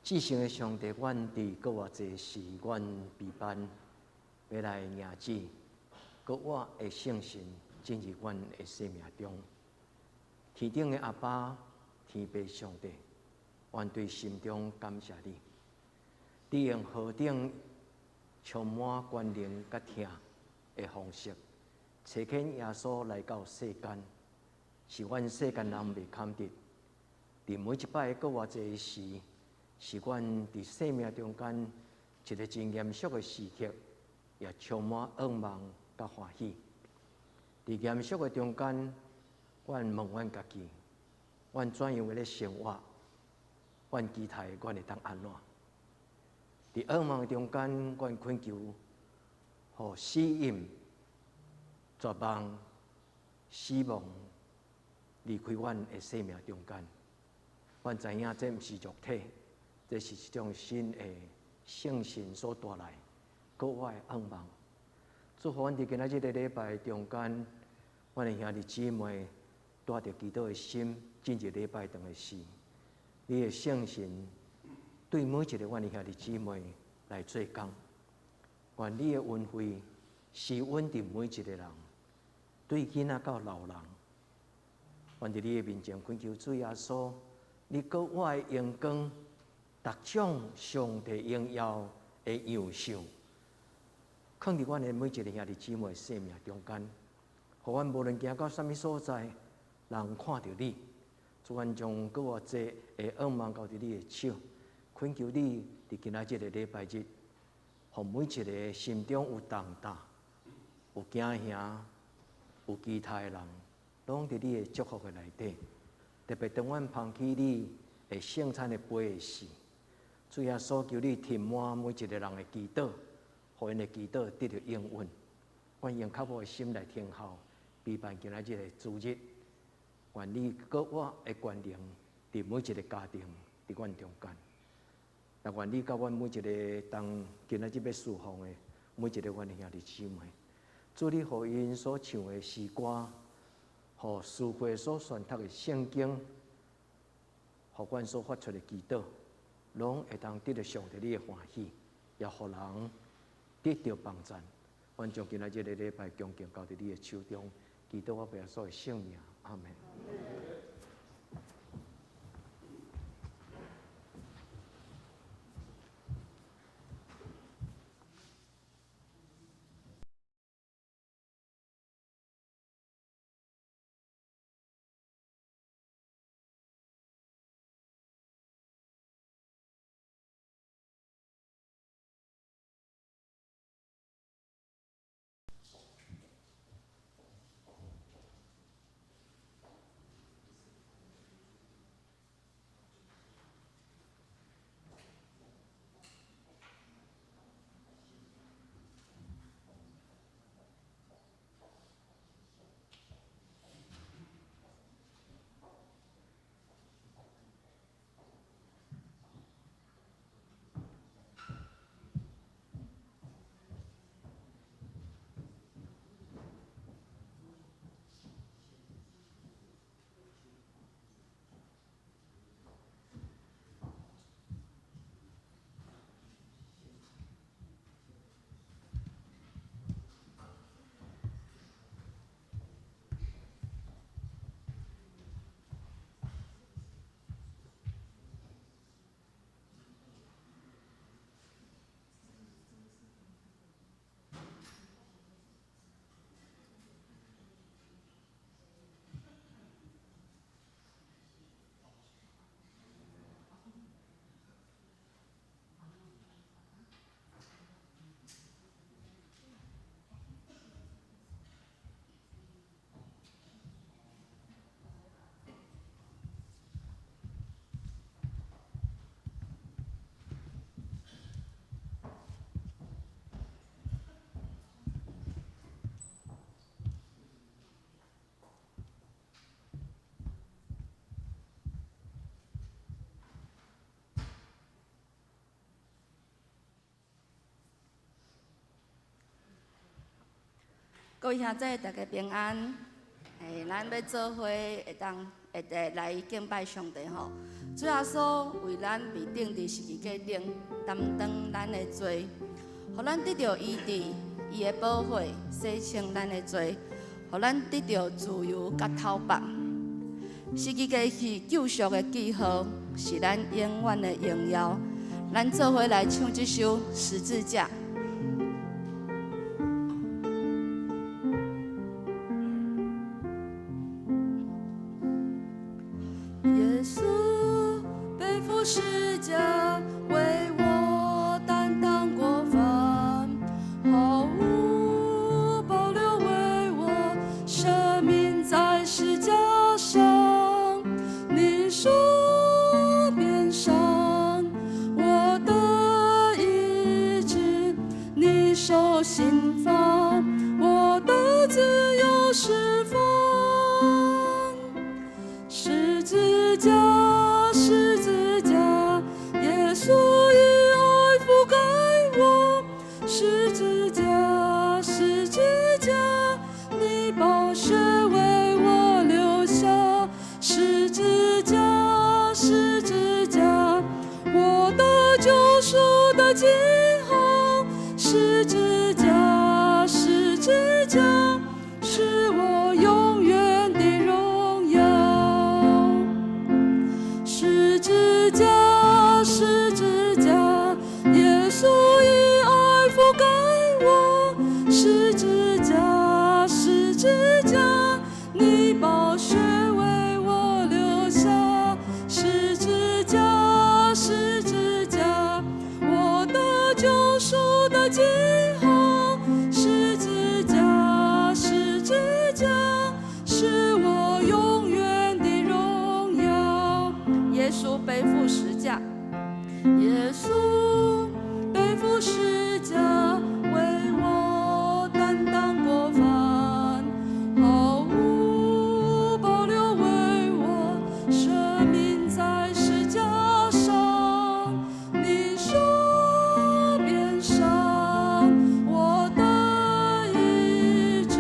至聖的上帝，阮佇閣偌濟時，阮備辦欲來迎接閣活的聖神進入阮的生命中。天頂的阿爸，天父上帝，阮對心中感謝你。你用何等充滿權能佮疼的方式，差遣耶穌來到世間，是阮世間人袂堪得。佇每一擺閣活節時，是阮佇生命中間一个真嚴肅的時刻，也充滿向望佮歡喜。佇嚴肅的中間，阮問阮家己：阮怎樣的咧生活？阮期待阮會當按怎？佇向望的中間，阮懇求，予死蔭、絕望、死亡離開阮的生命中間。阮知影這毋是肉體，這是一種新的聖神所帶來閣活的向望。祝福阮佇今仔日的禮拜中間，阮的兄弟姊妹帶著祈禱的心進入禮拜堂的時，你的聖神對每一个阮的兄弟姊妹來做工。願你的恩惠施阮佇每一个人，對囡仔到老人，願佇你的面前懇求主耶穌，你閣活的榮光，逐種上帝榮耀的樣式，囥佇阮的每一个兄弟姊妹生命中間，予阮無論行到啥物所在，人看著你，主，阮將閣活節的向望交佇你的手，懇求你佇今仔日的禮拜日，予每一个心中有重擔、有驚嚇、有期待的人，攏佇你的祝福的內底。特別當阮捧起你的聖餐的杯的時，主耶穌求你填滿每一个人的祈禱，予𪜶的祈禱得著應允。阮用較好的心來聽候，備辦今仔日的主日。願你閣活的權能佇每一个家庭，佇阮中間。也願你佮阮每一个當今仔日欲侍奉的每一个阮的兄弟姊妹，主你予𪜶所唱的詩歌，予司會所宣讀的聖經，予阮所發出的祈禱，攏會當得著上帝你的歡喜，也予人得著幫贊。阮將今仔日的禮拜恭敬交佇你的手中，祈禱我耶穌的聖名，阿門。各位兄弟，大家平安。咱欲做伙會當會來敬拜上帝吼。主耶穌為咱被釘佇十字架頂，擔當咱的罪，予咱得著醫治，伊的寶血洗清咱的罪，予咱得著自由佮透放。十字架是救贖的記號，是咱永遠的榮耀。咱做伙來唱這首《十字架》。耶穌背負十架，為我擔當過犯，毫無保留為我捨命在十架上。你手鞭傷，我得醫治；你受刑罰，我得自由釋放。十字架，十字架，耶穌以愛覆蓋我。十字架，十字架，你寶血為我流下。十字架，十字架，我得救贖的記號。十字架，十字架，是我永遠的榮耀。十字架，十字架，耶穌以愛覆蓋我。十字架，十字架，你寶血為我流下。十字架，十字架，我得救贖的記號。十字架，十字架，是我永遠的榮耀。耶穌背負十架，耶穌背負十架，為我擔當過犯，毫無保留為我捨命在十架上。你受鞭傷，我得醫治；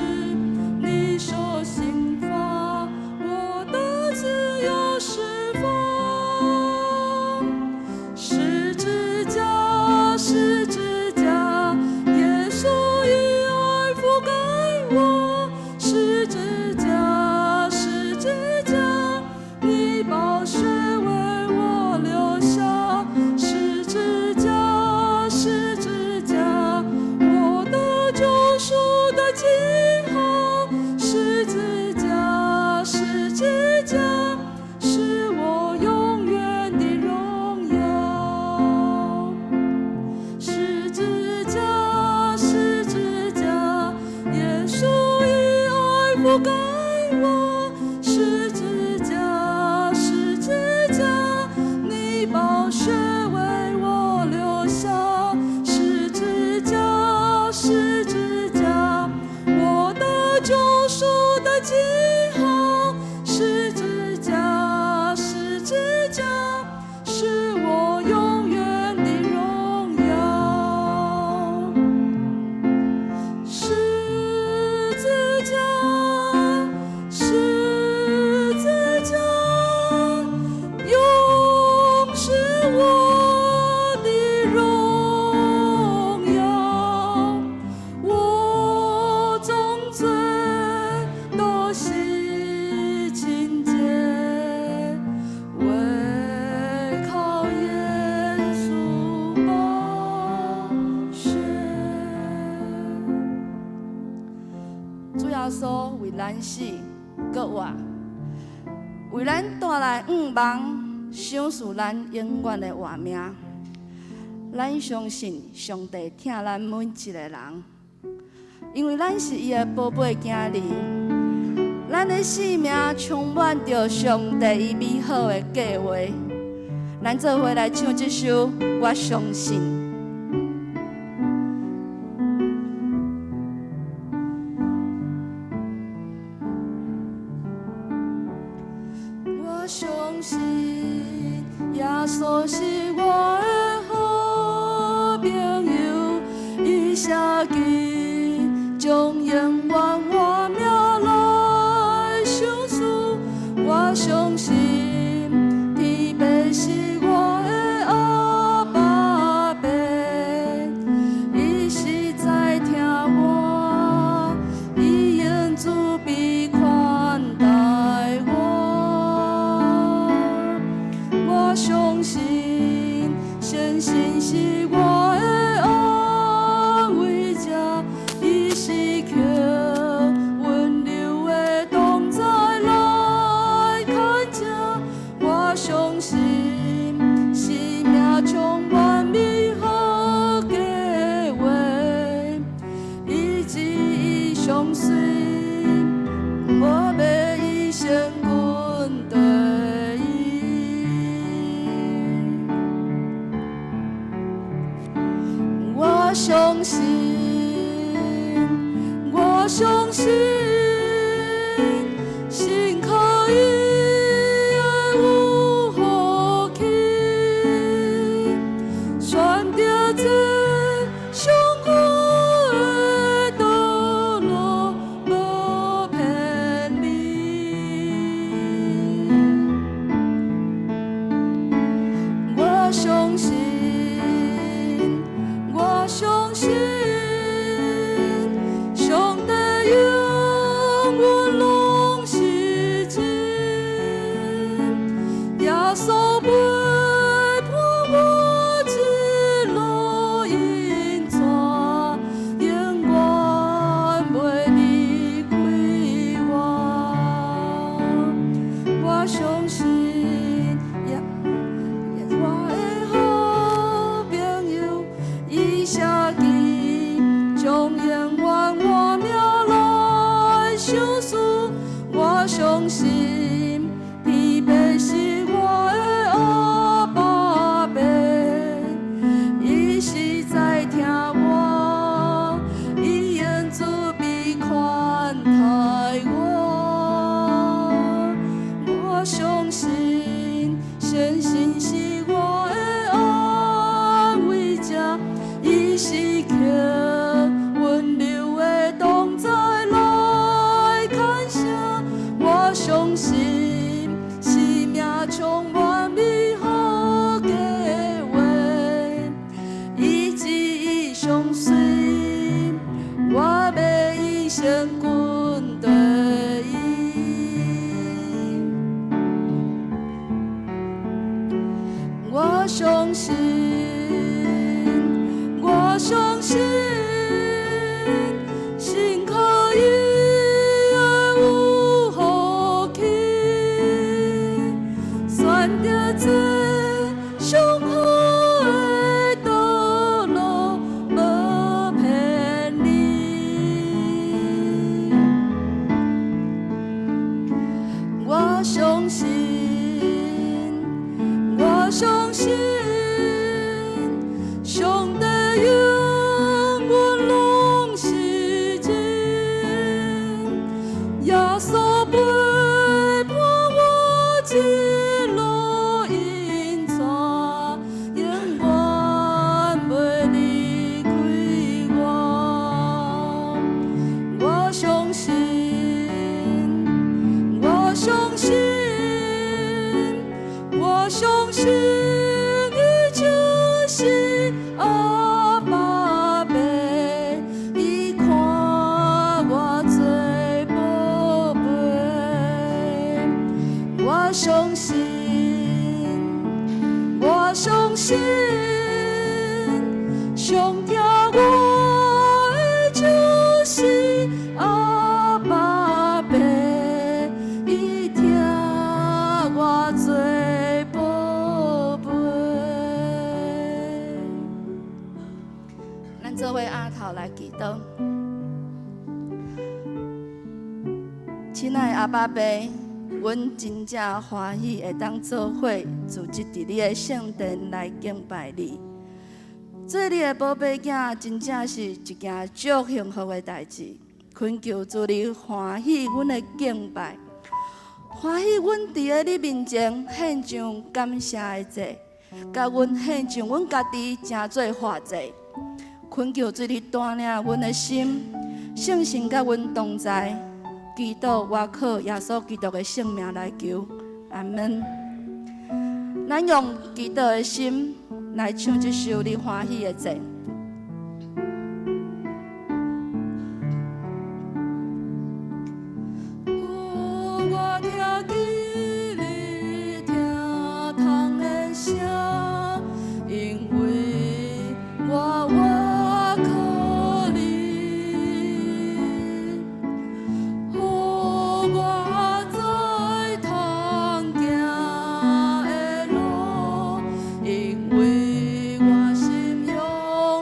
你受刑罰，我得自由釋放。十字架，十字架，耶穌以愛覆蓋我。十字架，十字架，你寶血為我流下。十字架，十字架，我得救贖的記號。十字架，十字架，是我永遠的榮耀。十字架，十字架，耶穌以愛覆蓋我。十字架，十字架，你寶血為我流下。十字架，十字架，我得救贖的記號。十字架，十字架，是我永遠的榮耀。十字架，十字架，永是我的榮耀。我從罪得洗清潔，唯靠耶穌寶血。主耶穌為咱死，閣活，為咱帶來向望，賞賜咱永遠的活命。咱相信上帝疼咱每一個人，因為咱是伊的寶貝囝兒，咱的生命充滿著上帝伊美好的計劃。咱做伙來唱這首《我相信》。我相信耶穌是我的好朋友，伊寫記將永遠活命來賞賜。我相信天父隨，我欲一生跟綴伊。我相信，我相信，信靠伊的有福氣，選擇這上好的道路，無偏離。我相信，我相信，上帝應允攏是真，耶穌陪伴我一路引帶，永遠袂離開我。我相信耶，我的好朋友，伊寫記，將永遠換命來相思。我相信天父是我的阿爸父，伊實在疼我，伊用慈悲寬待我。我相信聖神是我的安慰者，伊時刻溫柔的同在來牽引。我相信生命充滿美好計劃，伊旨意相隨，我欲一生跟綴伊。我相信，我相信，信靠伊的有福氣，選擇這上好的道路，無偏離。我相信，我相信，上帝應允攏是真，耶穌陪伴我一路引帶，永遠袂離開我。我相信，我相信，我相信，伊就是阿爸父，伊看我做寶貝。我相信，我相信，上疼我的就是阿爸父，伊疼我做寶貝。咱做伙阿頭來祈禱。親愛的阿爸父，阮真正歡喜會當做伙聚集佇你的聖殿來敬拜你。做你的寶貝囝，真正是一件足幸福的代誌。懇求主你歡喜阮的敬拜，歡喜阮佇咧你面前獻上感謝的祭，共阮獻上阮家己成做活祭。懇求主你帶領阮的心，聖神佮阮同在，祈禱我靠耶穌基督的聖名來求，阿門。咱用祈禱的心來唱這首你歡喜的祭。我聽見你疼痛的聲，因為我倚靠你，予我知通行的路，因為我心仰望。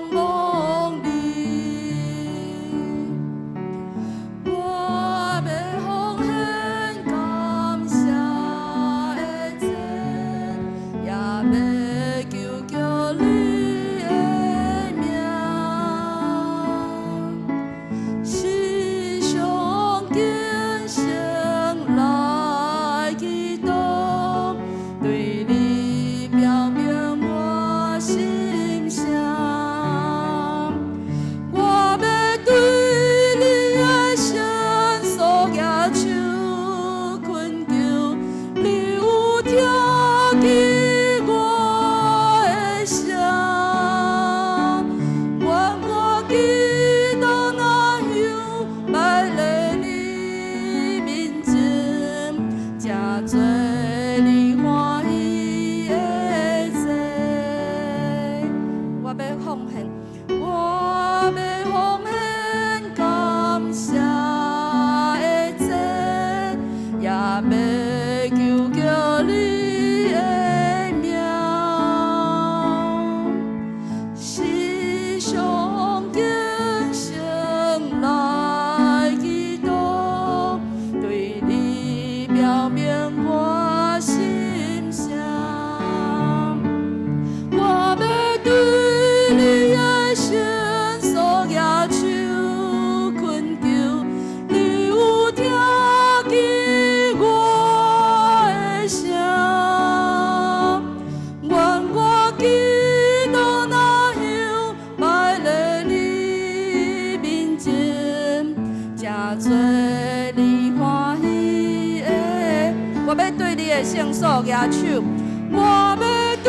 的聖所舉手。我欲對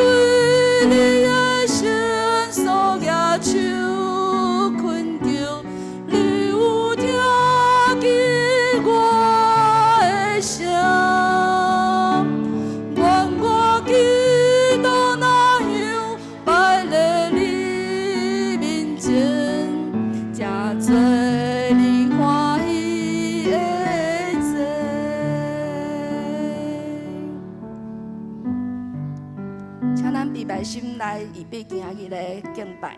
你的聖所舉手懇求，你有聽見我的聲。願我祈禱若香擺佇你面前，成做你歡喜的祭。請咱卑微心來預備今仔日的敬拜。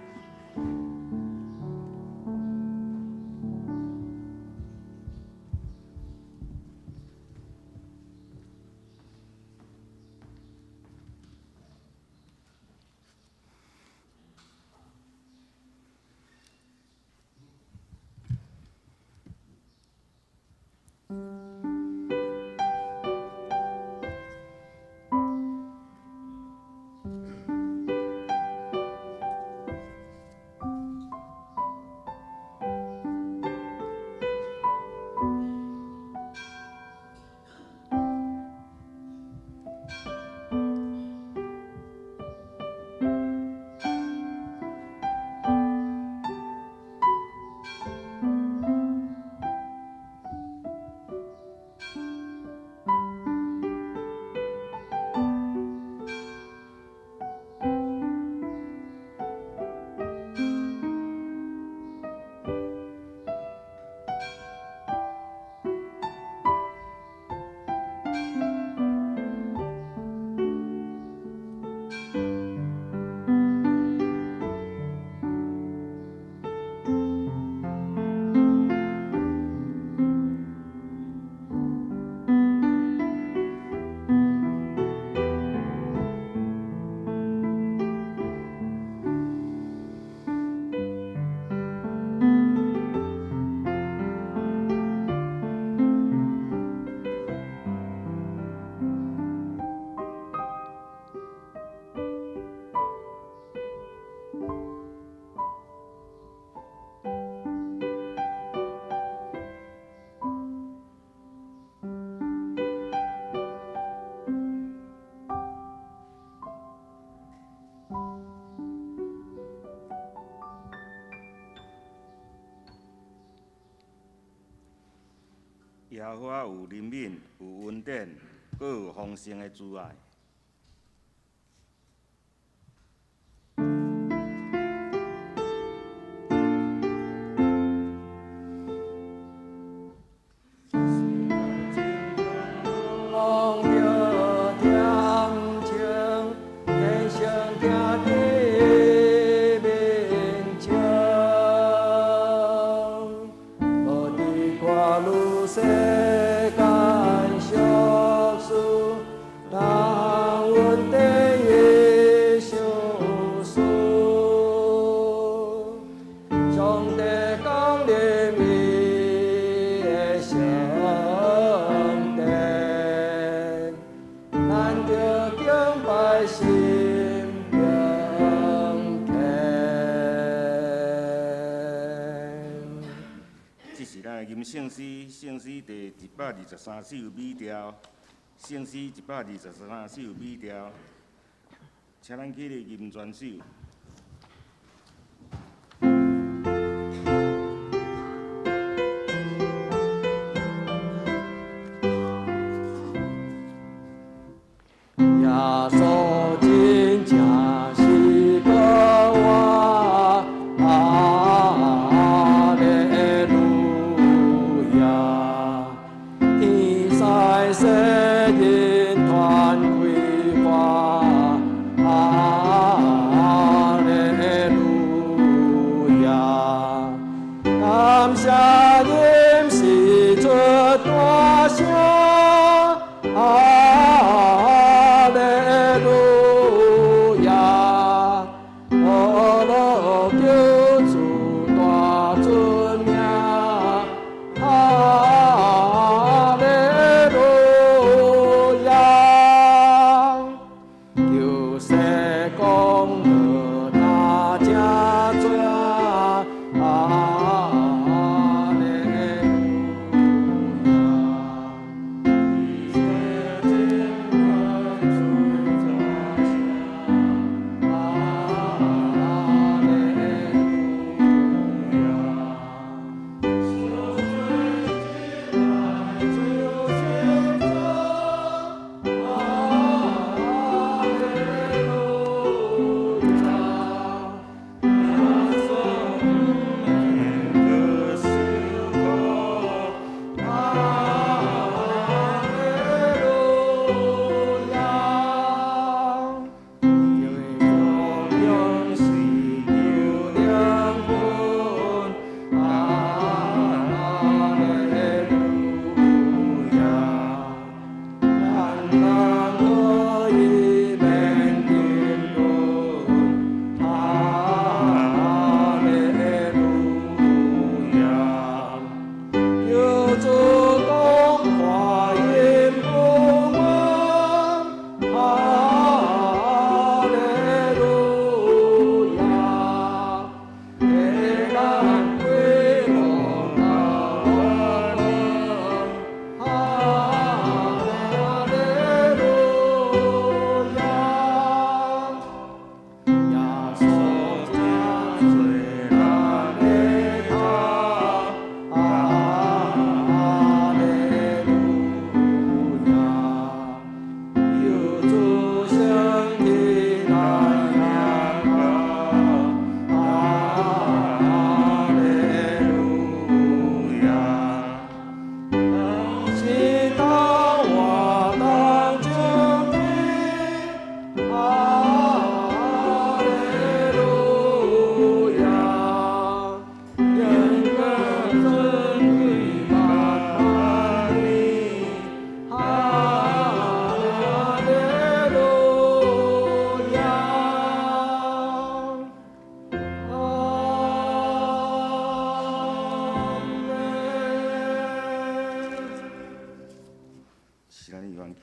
耶和華有憐憫，有恩典，閣有豐盛的慈愛。這是咱的吟聖詩，聖詩第123首美調，聖詩123首美調，請咱起立吟全首。耶穌真正是個活，哈利路亞！天使聖人傳開話，哈利路亞！感謝音是出大聲，哈利路亞！阿樂救主大尊名，哈利路亞！救世公義大正主，哈利路亞！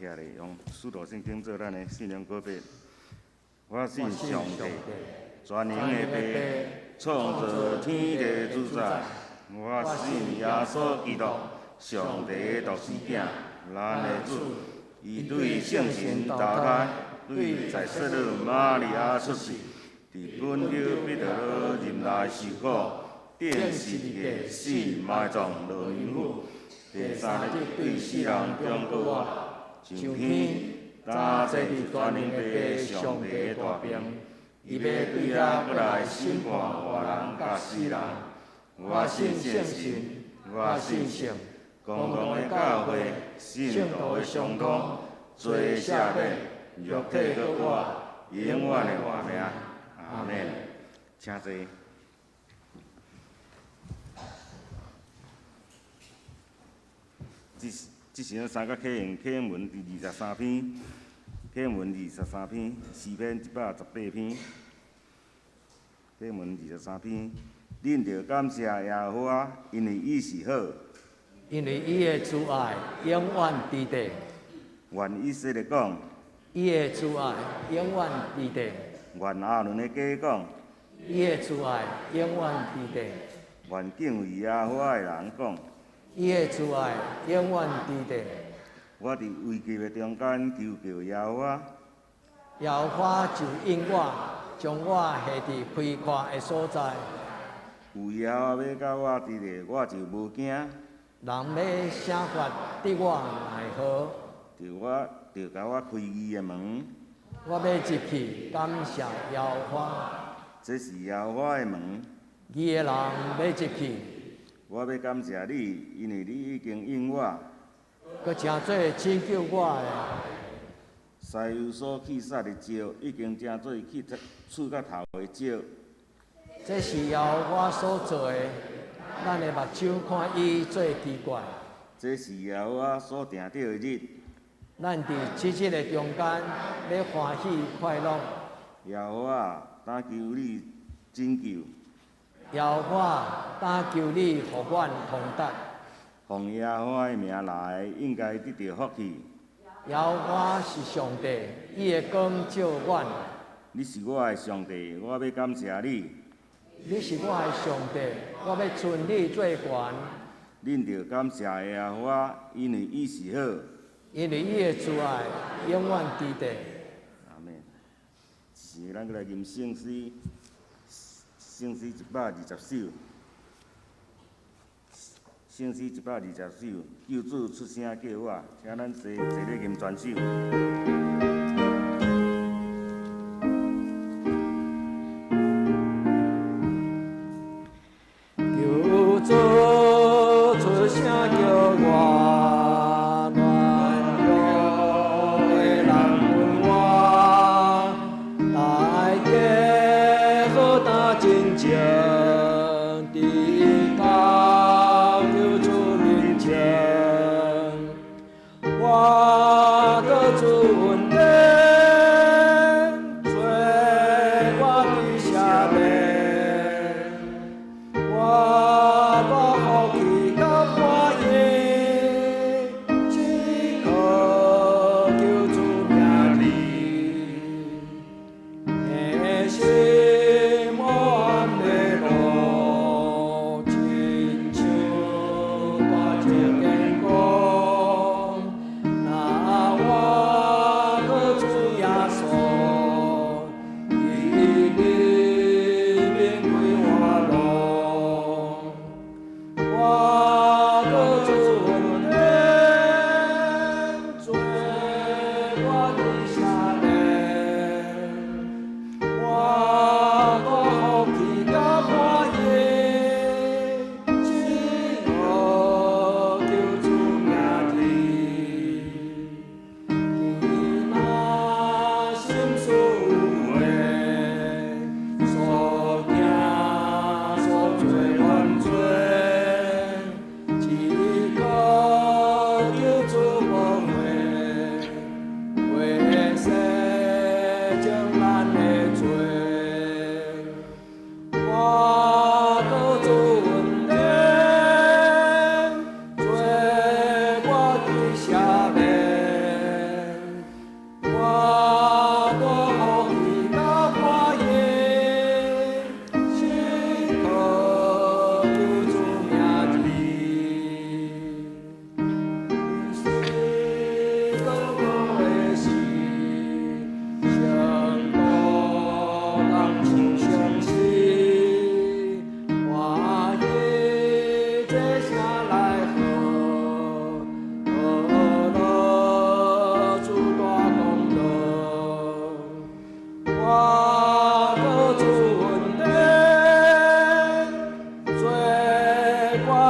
徛咧，用使徒信經做咱的信仰告白。我信上帝，全能的父，創造天地主宰。我信耶穌基督，上帝的獨生子，咱的主。伊對聖神投胎，對在聖女瑪利亞出世，佇本丟彼得羅任內受苦，釘十字架死埋葬落陰府，第三日對死人中復活，上天，擔坐佇全能的父上帝的大爿，伊欲對遐閣來審判活人佮死人。我信聖神，我信聖公共的教會，聖徒的相通，罪赦免，肉體復活，永遠的活命。阿門。請坐。這這時陣三角啟用啟文第二十三篇，啟文二十三篇，詩篇118篇，啟文二十三篇。恁著感謝耶和華，因為伊是好，因為伊的慈愛永遠佇地。願以色列講，伊的慈愛永遠佇地。願亞倫的家講，伊的慈愛永遠佇地。願敬畏耶和華的人講，伊的慈愛永遠佇地。我佇危急的中間求告耶和華，耶和華就應我，將我下佇開闊的所在。有耶和華欲佮我佇咧，我就無驚。人欲想法得我奈何？著我著共我開義的門。我欲入去感謝耶和華。這是耶和華的門。義的人欲入去。我欲感謝你，因為你已經應我。閣成做拯救我的。師傅所去殺的石，已經成做去厝角頭的石。這是耶和華所做的，咱的目睭看伊做奇怪。這是耶和華所定的日。咱佇這日的中間，欲歡喜快樂。耶和華，當求你拯救。耶和華，當求你予阮通達。奉耶和華的名來，應該得著福氣。耶和華是上帝，伊的光照阮。你是我的上帝，我欲感謝你。你是我的上帝，我欲尊你做懸。恁著感謝耶和華，因為伊是好。因為伊的慈愛永遠佇地。阿門。是，咱閣來吟聖詩，聖詩120首。聖詩120首，救主出聲叫我，請咱坐坐咧吟全首。救主出聲叫我，軟弱的人阮我，大家好擔真情，直到救主面前，我閣主恩典。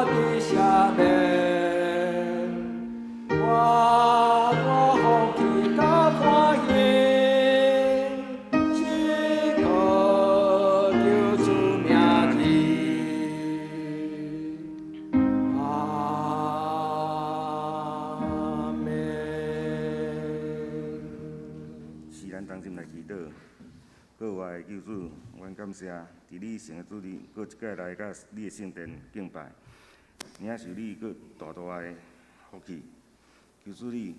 得赦免。我大福氣佮歡欣，是靠救主名字。阿們。是咱同心來祈禱，各位救主，阮感謝佇你聖的主日，閣一擺來到你的聖殿敬拜，領受你閣大大的福氣。求主你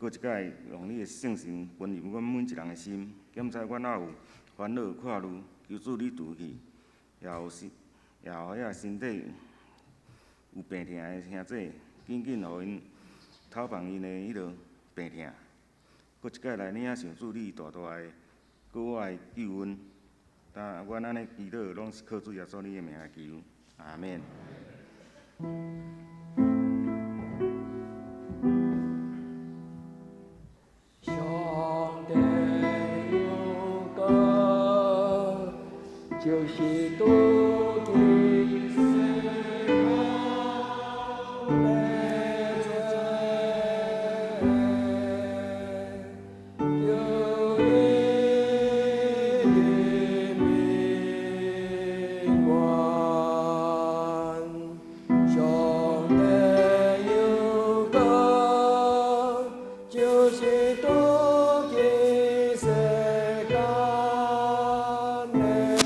閣一擺用你的聖神溫入阮每一人的心，檢查阮猶有煩惱掛慮，求主你除去，也有身，也予遐身體有病痛的兄弟，緊緊予𪜶透放𪜶的彼个病痛。閣一擺來領受主你大大的閣我的救恩，但阮按呢祈禱，攏是靠主耶穌你的名來求，阿們。上帝有國，就是拄見世間的罪，求你憐憫阮。上帝有國，就是拄見世間的罪。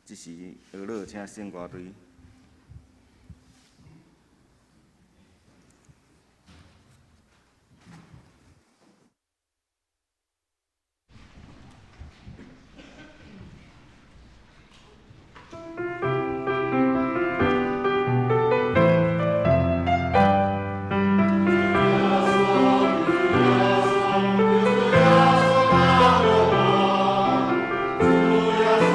這時，俄樂請聖歌隊。主耶穌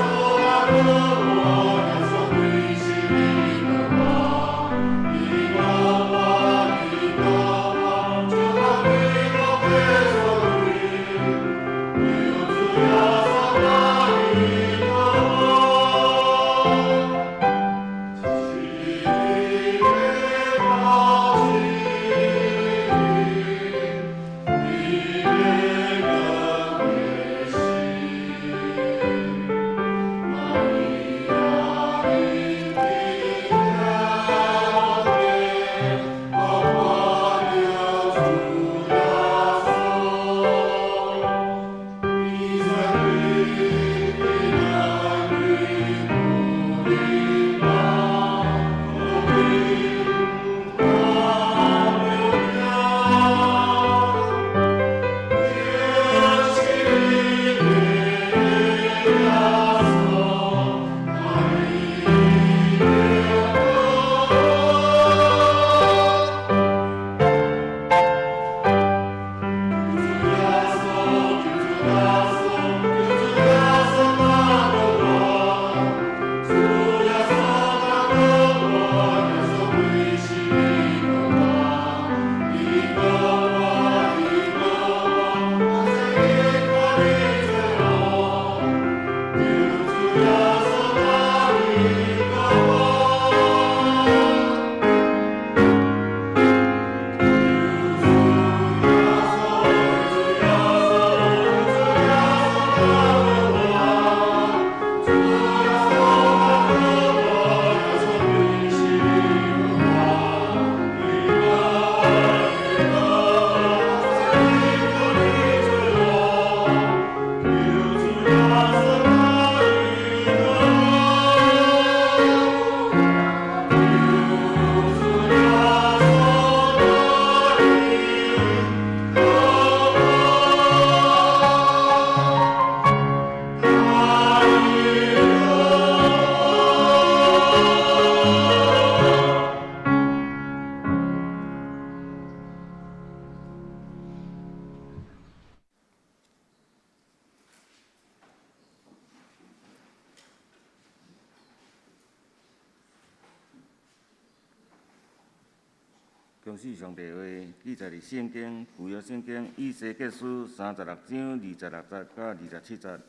恭喜上帝話記載佇聖經舊約聖經以西結書36章26節到27節。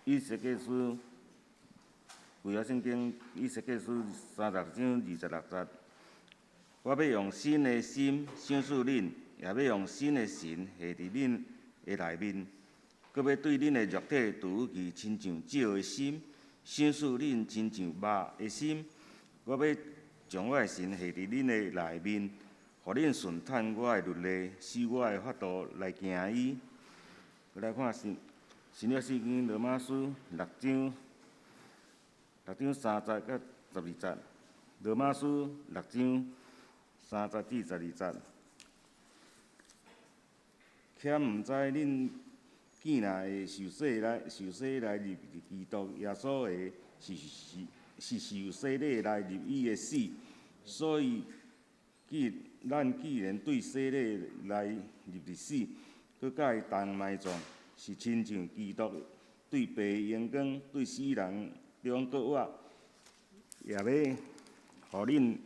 以西結書舊約聖經以西結書三十六章二十六節。我欲用新的心賞賜恁，也欲用新的神下佇恁的內面，閣欲對恁的肉體除去親像石的心，賞賜恁親像肉的心。我欲將我的神下佇恁的內面，予恁順趁我的律例，守我的法度來行伊。來看新新約聖經羅馬書六章6章3節到12節，羅馬書六章3節至12節。豈毋知恁既若會受洗來受洗來入基督耶穌的，是是是受洗禮來入伊的死，所以既咱既然對洗禮來入佇死，閣佮伊同埋葬，是親像基督對父的榮光對死人中復活，也欲予恁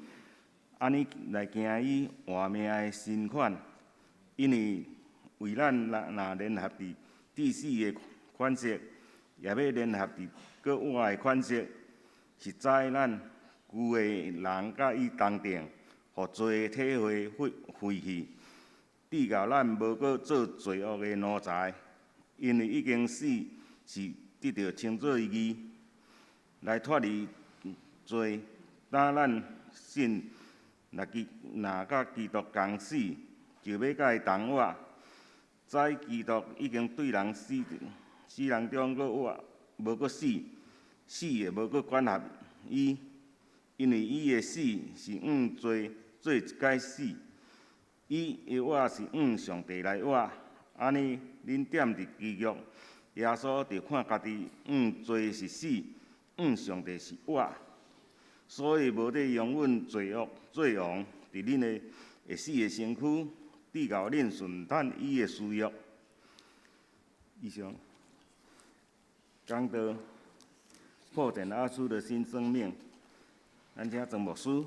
按呢來行伊活命的新款，因為為咱若若聯合佇治死的款式，也欲聯合佇閣活的款式，實在咱舊的人佮伊同釘，予罪的體血廢廢去，直到咱無閣做罪惡的奴才，因為已經死是得著稱做義，來脫離罪。當咱信若基若佮基督仝死，就欲佮伊同活。知基督已經對人死，死人中閣活，無閣死，死也無閣管轄伊，因為伊的死是向罪做一擺死，伊的活是向上帝來活。按呢，恁踮佇基督耶穌，就看家己向罪是死，向上帝是活。所以無得容忍罪惡做王佇恁的會死的身軀，直到恁順趁伊的私欲。以上講到破繭而出的新生命，咱請曾牧師。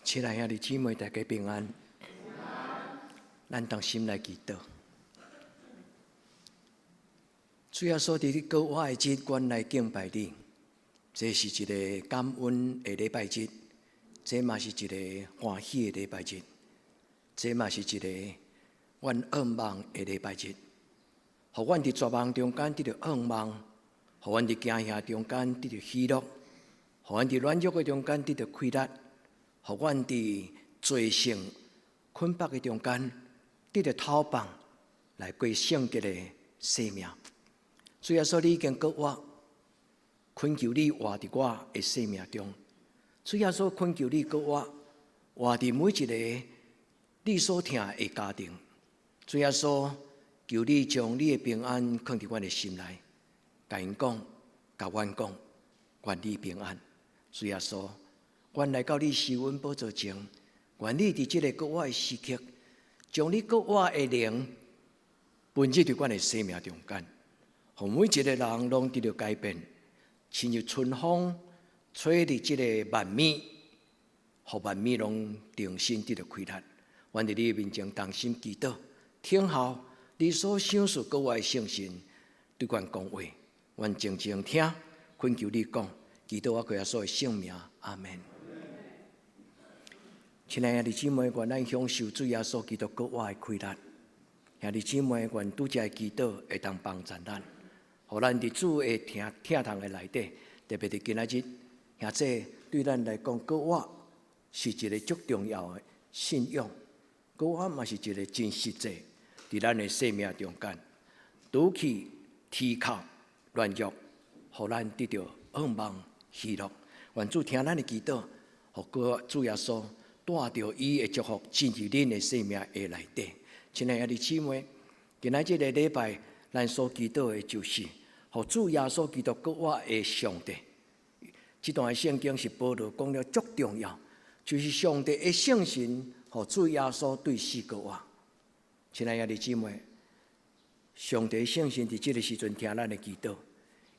親愛兄弟姊妹，大家平安。咱同心來祈禱。主耶穌佇你閣活的日，阮來敬拜你。這是一个感恩的禮拜日，這嘛是一个歡喜的禮拜日，這嘛是一个阮向望的禮拜日。予阮佇絕望中間得著向望，予阮佇驚嚇中間得著喜樂，予阮佇軟弱的中間得著氣力，予阮佇罪性捆綁的中間得著透放，來過聖潔的生命。主耶穌，你已經閣活，懇求你活佇我的生命中。主耶穌，懇求你閣活，活佇每一个你所疼的家庭。主耶穌，求你將你的平安囥佇阮的心內，共𪜶講，共阮講，願你平安。主耶穌，阮來到你施恩寶座前，願你佇這个閣活的時刻，將你閣活的靈分賜佇阮的生命中間。予每一个人攏得著改變，親像春風吹佇這个萬物，予萬物攏重新得著氣力。阮佇你面前同心祈禱，聽候你所賞賜閣活的聖神對阮講話，阮靜靜聽，懇求你講，祈禱我耶穌的聖名，阿門。親愛的兄弟姊妹，願咱享受主耶穌基督閣活的氣力。兄弟姊妹，願拄才的祈禱會當幫助咱，予咱佇主的疼疼痛的內底，特別佇今仔日，兄這對咱來講，閣活是一个足重要的信仰，閣活嘛是一个真實際，佇咱的生命中間，除去啼哭軟弱，予咱得著向望喜樂。願主聽咱的祈禱，予閣主耶穌帶著伊的祝福進入恁的生命的內底。親愛的兄弟姊妹，今仔這个禮拜，咱所祈禱的就是，予主耶穌基督閣活的上帝。這段聖經是保羅講了足重要，就是上帝的聖神，予主耶穌對死閣活。親愛的兄弟姊妹，上帝聖神佇這个時陣聽咱的祈禱，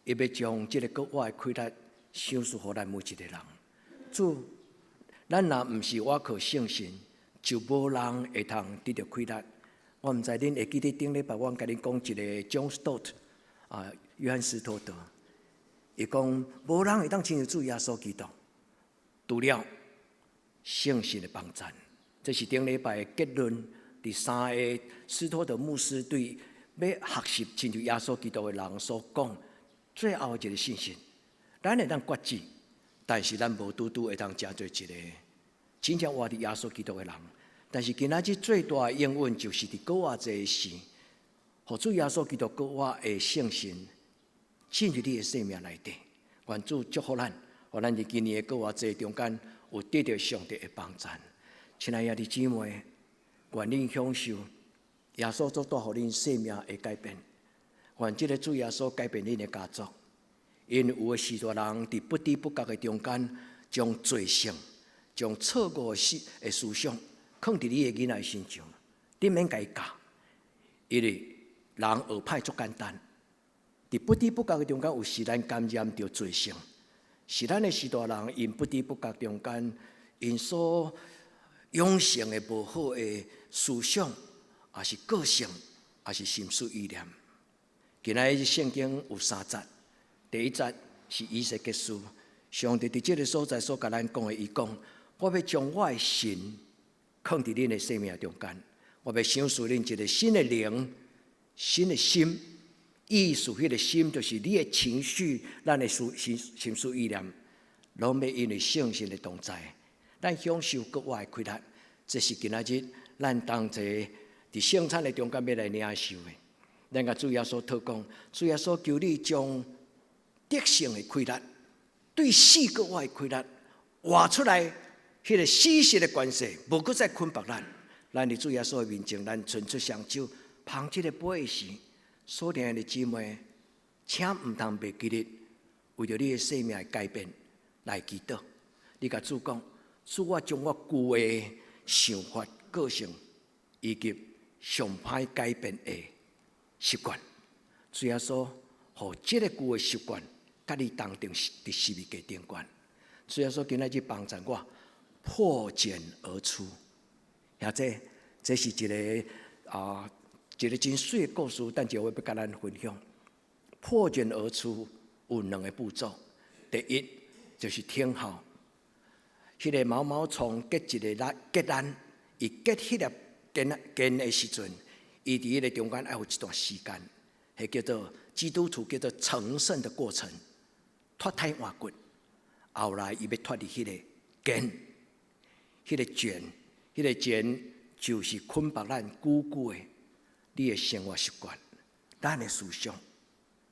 伊欲將這个閣活的氣力賞賜予咱每一个人。主，咱若毋是倚靠聖神，就無人會通得著氣力。我毋知恁會記得頂禮拜我共恁講一个 John Stott 啊，約翰斯托德，伊講無人會當親像主耶穌基督，除了聖神的幫贊。這是頂禮拜的結論。佇三个斯托德牧師對欲學習親像耶穌基督的人所講最後一个信息。咱會當決志，但是咱無拄拄會當成做一个真正活佇耶穌基督的人。但是今仔日最大的應允就是佇閣活節的時，予主耶穌基督閣活的聖神進入你的生命內底。願主祝福咱，予咱佇今年的閣活節中間有得著上帝的幫贊。親愛的兄弟姊妹，願恁享受耶穌所帶予恁生命的改變。願這个主耶穌改變恁的家族。因為有的許多人佇不知不覺的中間，將罪性、將錯誤的思想囥佇你的囡仔身上，你免共伊教，因為人學歹足簡單。佇不知不覺的中間，有時咱感染著罪性，是咱的序大人𪜶不知不覺中間，𪜶所養成的無好的思想，抑是個性，抑是心思意念。今仔日聖經有三節，第一節是以西結書，上帝佇這个所在所共咱講的，伊講：我欲將我的神囥佇恁的生命中間，我欲賞賜恁一个新的靈、新的心。意思，彼个心就是你的情緒，咱的思心心思意念，攏欲因為聖神的同在，咱享受閣活的氣力。這是今仔日咱同齊佇聖餐的中間欲來領受的。咱共主耶穌禱告，主耶穌求你將得勝的氣力，對死閣活的氣力活出來，彼个死實的權勢，無閣再捆綁咱。咱佇主耶穌的面前，咱伸出雙手，捧這个杯時，所聽的姊妹，請毋通袂記得，為著你的生命的改變來祈禱。你共主講，主，我將我舊的想法、個性以及上歹改變的習慣，主耶穌，予這个舊的習慣，佮你同釘佇十字架頂懸。主耶穌今仔日幫助我破繭而出，或者這是一个真媠的故事，等下我欲共咱分享。破繭而出有兩个步驟，第一就是聽候，彼个毛毛蟲結一个結茧，伊結彼粒茧茧的時陣，伊佇彼个中間愛有一段時間，彼叫做基督徒叫做成聖的過程，脫胎換骨。後來伊欲脫離彼個繭，彼个繭，彼个繭就是捆綁咱久久的你的生活習慣，咱的思想。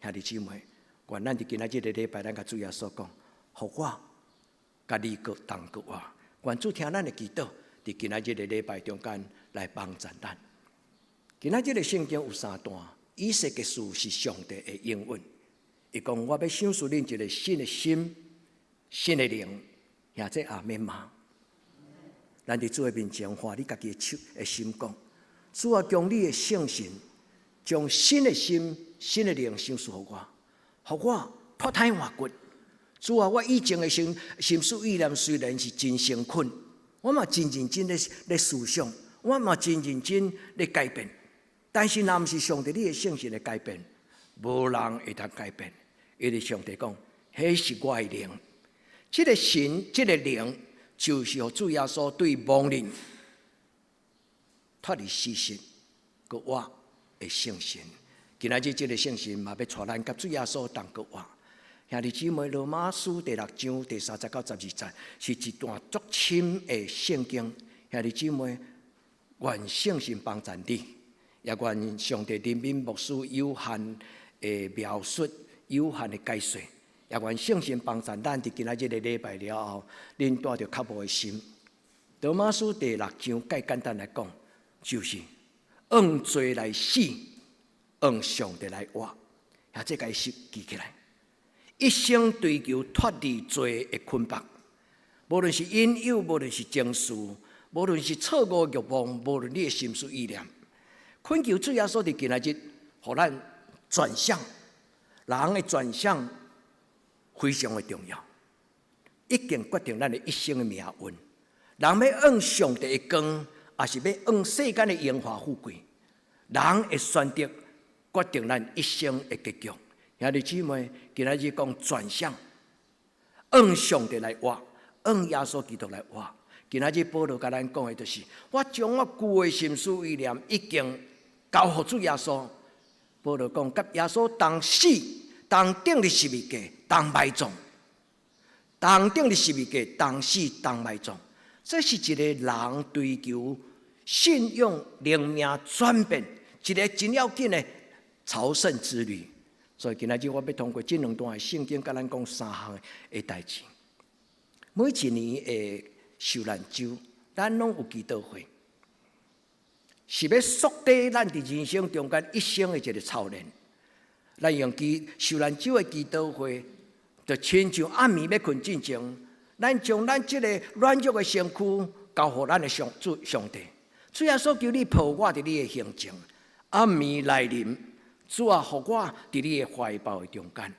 兄弟姊妹，願咱佇今仔這个禮拜，咱共主耶穌講，予我佮你閣同閣活。願主聽咱的祈禱，佇今仔這个禮拜中間來幫助咱。今仔這个聖經有三段，以西結書是上帝的應允。伊講，我欲賞賜恁一个新的心、新的靈，兄弟阿們嗎？咱佇主的面前，按你家己的手的心講，主啊，將你的聖神，將新的心、新的靈賞賜予我，予我脫胎換骨。主啊，我以前的心心思意念雖然是真誠懇，我嘛真認真咧思想，我嘛真認真咧改變。但是若毋是上帝你的聖神的改變，無人會當改變。因為上帝講，彼是我的靈，這个神，這个靈，就是予主耶穌對亡靈脫離死實，閣活的聖神。今仔日這个聖神嘛欲帶咱佮主耶穌同閣活。兄弟姊妹，羅馬書第六章第三節到十二節是一段足深的聖經。兄弟姊妹，願聖神幫助你，也願上帝憐憫牧師有限的描述、有限的解說，也願聖神幫助咱佇今仔這个禮拜了後，恁帶著渴慕的心。羅馬書第六章，較簡單來講，就是按罪來死，按上帝來活。啊，這個是記起來，一生追求脫離罪的捆綁，無論是引誘，無論是情緒，無論是錯誤欲望，無論你的心思意念，懇求主耶穌佇今仔日，予咱轉向，人的轉向非常的重要，已經決定咱的一生的命運。人欲向上帝的光，抑是欲向世間的榮華富貴，人的選擇決定咱一生的結局。兄弟姊妹，今仔日講轉向，向上帝來活，向耶穌基督來活。今仔日保羅共咱講的就是，我將我舊的心思意念已經交予主耶穌。保羅講，佮耶穌同死，同釘佇十字架，同埋葬，同釘佇十字架，同死同埋葬。這是一個人追求信仰靈命轉變一个真要緊的朝聖之旅。所以今仔日我欲通過這兩段的聖經，共咱講三項的代誌。每一年的受難週，咱攏有祈禱會，是欲束締咱佇人生中間一生的一个操練。咱用祈受難週的祈禱會，就親像暗暝欲睏進前，咱將咱這个軟弱的身軀交予咱的上主上帝。主耶穌，求你抱我佇你的胸前，暗暝來臨，主啊，予我佇你的懷抱的中間。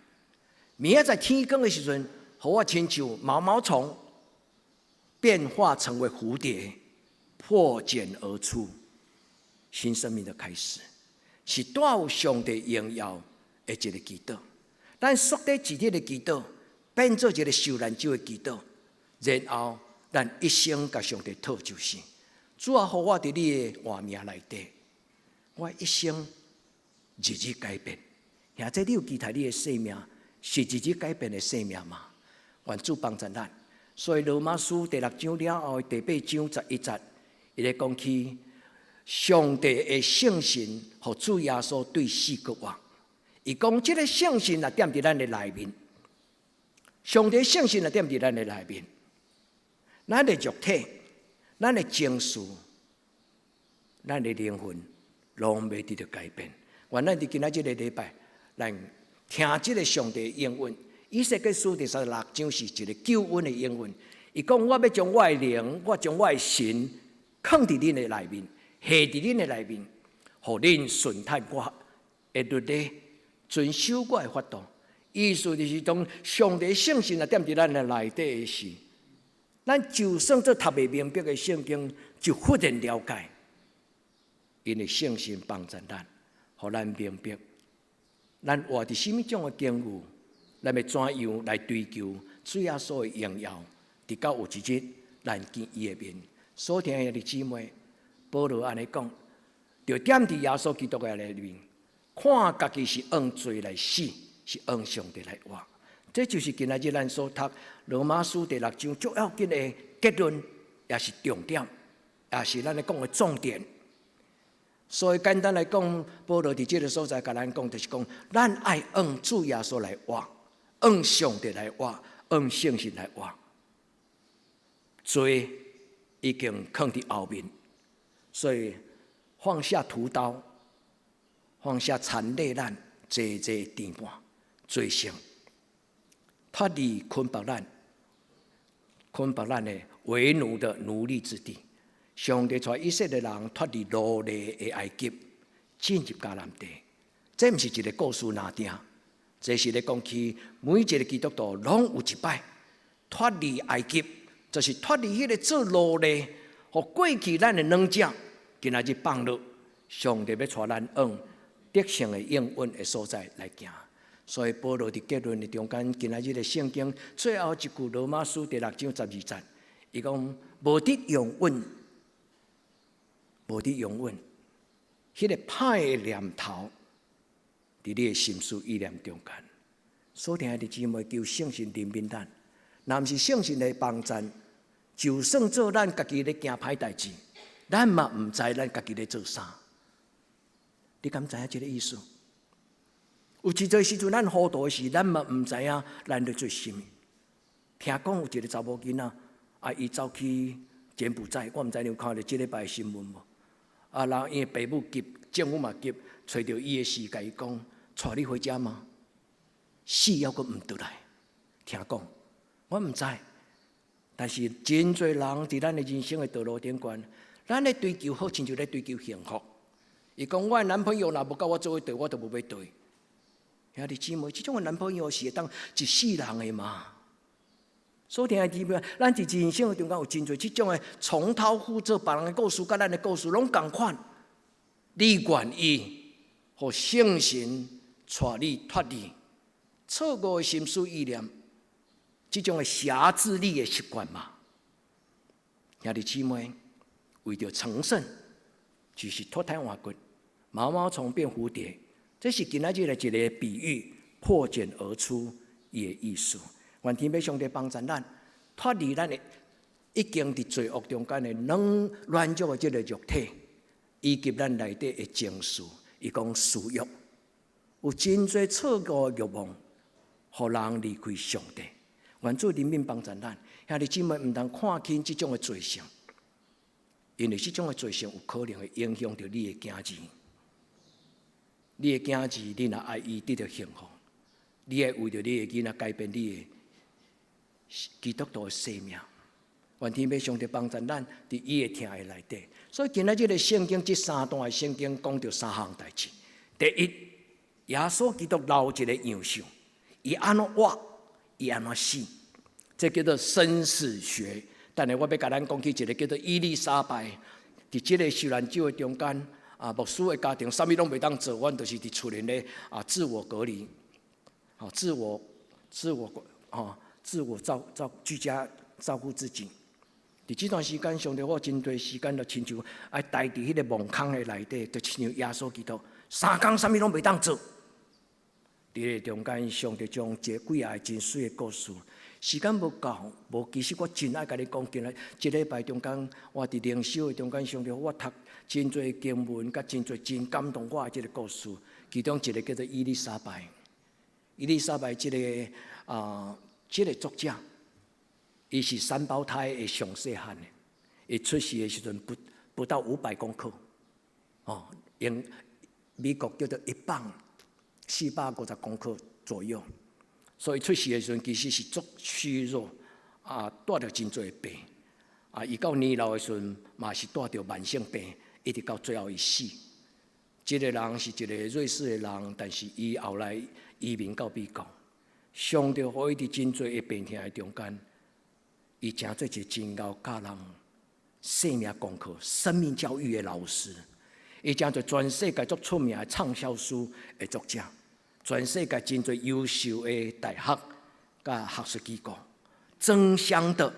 明仔載天光的時陣，予我親像毛毛蟲變化成為蝴蝶，破繭而出，新生命的開始，是帶有上帝榮耀的一个祈禱。咱束締一日的祈禱，變做一个受難週的祈禱，然後咱一生共上帝討就是，主啊，予我佇你的活命內底，我一生日日改變。兄弟，你有期待你的生命是日日改變的生命嗎？願主幫助咱。所以羅馬書第六章了後第八章11節，伊咧講起上帝的聖神，予主耶穌對死復活。伊講這个聖神若踮佇咱的內面，上帝聖神若踮佇咱的內面，咱的肉體、咱的情緒、咱的靈魂，攏會得著改變。願咱佇今仔這个禮拜，咱聽這个上帝的應允。以西結書第36章是一个救恩的應允。伊講：我欲將我的靈，我將我的神，囥佇恁的內面，下佇恁的內面，予恁順趁我的律例，遵守我的法度。意思就是當上帝聖神若踮佇咱的內底的時，咱就算做讀袂明白的聖經，就忽然了解，因為聖神幫助咱，予咱明白，咱活佇啥物種的境遇，咱欲怎樣來追求主耶穌的榮耀，直到有一日咱見伊的面。所聽的兄弟姊妹，保羅按呢講，就踮佇耶穌基督的內面，看家己是按罪來死，是按上帝來活。這就是今仔日咱所讀羅馬書第六章最要緊的結論，也是重點，也是咱咧講的重點。所以簡單來講，保羅佇這个所在共咱講，就是講，咱愛按主耶穌來活，按上帝來活，按聖神來活。罪已經囥佇後面，所以放下屠刀，放下纏累咱濟濟纏絆罪性，脫離捆綁咱、捆綁咱的為奴的奴隸之地。上帝帶以色列人脫離奴隸的埃及，進入迦南地。這毋是一个故事爾定，這是咧講起每一个基督徒攏有一擺脫離埃及，就是脫離彼个做奴隸，予過去咱的軟弱，今仔日放落，上帝欲帶咱往得勝的應允的所在來行。所以保羅佇結論的中間，今仔日的聖經最後一句羅馬書第六章12節，伊講無得容忍，無得容忍，彼个歹的念頭，佇你的心思意念中間。所聽的姊妹，求聖神憐憫咱，若毋是聖神的幫助，就算做咱家己咧行歹代誌，咱嘛毋知咱家己咧做啥。你敢知影這个意思？有真濟時陣，咱糊塗的時，咱嘛毋知影咱咧做啥物。聽講有一个查某囡仔，啊，伊走去柬埔寨，我毋知你有看著這禮拜的新聞無？啊，然後伊的爸母急，政府嘛急，揣著伊的時，共伊講，帶你回家嗎？死猶閣毋轉來。聽講，我毋知，但是真濟人佇咱的人生的道路頂懸，咱咧追求好，親像咧追求幸福。伊講我的男朋友若無佮我做伙綴，我就無欲綴。兄弟姊妹，這種的男朋友是會當一世人的嗎？所以兄弟姊妹，咱佇人生中間有真濟這種的重蹈覆轍，別人的故事佮咱的故事攏仝款。你願意予聖神帶你脫離錯誤的心思意念，這種的轄制你的習慣嗎？兄弟姊妹，為著成聖，就是脫胎換骨，毛毛蟲變蝴蝶，這是今仔日的一個比喻，破繭而出的意思。願天父上帝幫助咱脫離咱的已經佇罪惡中間的軟軟弱的這個肉體，以及咱內底的情緒，伊講私欲，有真濟錯誤的欲望，予人離開上帝。願主憐憫幫助咱，兄弟姊妹毋通看輕這種的罪性，因為這種的罪性有可能會影響著你的囝兒。你的囝兒，你若愛伊得著幸福，你會為著你的囡仔改變你的基督徒的生命。願天父上帝幫助咱佇伊的疼的內底。所以今仔日的聖經，這三段的聖經講著三項代誌。第一，耶穌基督留一個樣式，伊按怎活，伊按怎死，這叫做生死學。但是我欲共咱講起一個叫做伊麗莎白，佇這個受難者的中間，啊，牧師的家庭，啥物攏袂當做，阮就是佇厝內咧啊，自我隔離，吼，自我、自我、吼，自我照照居家照顧自己。佇這段時間，上帝予我真濟時間，就親像愛待佇彼個墓空的內底，就親像耶穌基督，三工啥物攏袂當做。佇個中間，上帝將這幾仔個真媠的故事，時間無夠，無其實我真愛共你講，今仔這禮拜中間，我佇靈修的中間，上帝予我讀真濟經文，佮真濟真感動我的這個故事。其中一個叫做伊麗莎白，伊麗莎白這個作者，伊是三胞胎的上細漢的，伊出世的時陣不到500公克，哦，用美國叫做1磅，450公克左右，所以出世的時陣其實是足虛弱，啊，帶著真濟病，啊，伊到年老的時陣嘛是帶著慢性病，一直到最後伊死。這個人是一個瑞士的人，但是伊後來移民到美國，上帝予伊佇真濟的病痛的中間，伊成做一個真𠢕教人生命功課、生命教育的老師，伊成做全世界足出名的暢銷書的作者。全世界真濟優秀的大學佮學術機構爭相的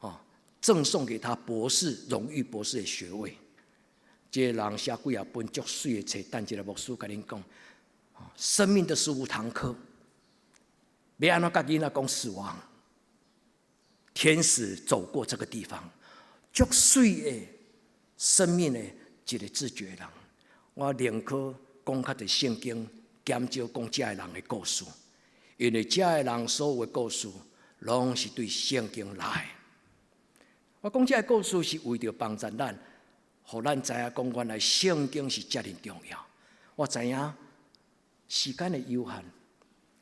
哦贈送給他博士榮譽博士的學位。這個人寫幾仔本足媠的冊，等一下牧師共恁講。生命的15堂課，欲按怎共囡仔講死亡？天使走過這個地方，足媠的生命的一個自覺人。我寧可講較濟聖經，減少講這个人的故事，因為這个人所有的故事，攏是對聖經來。我講這个故事是為著幫助咱，予咱知影講原來聖經是遮爾重要。我知影時間的有限，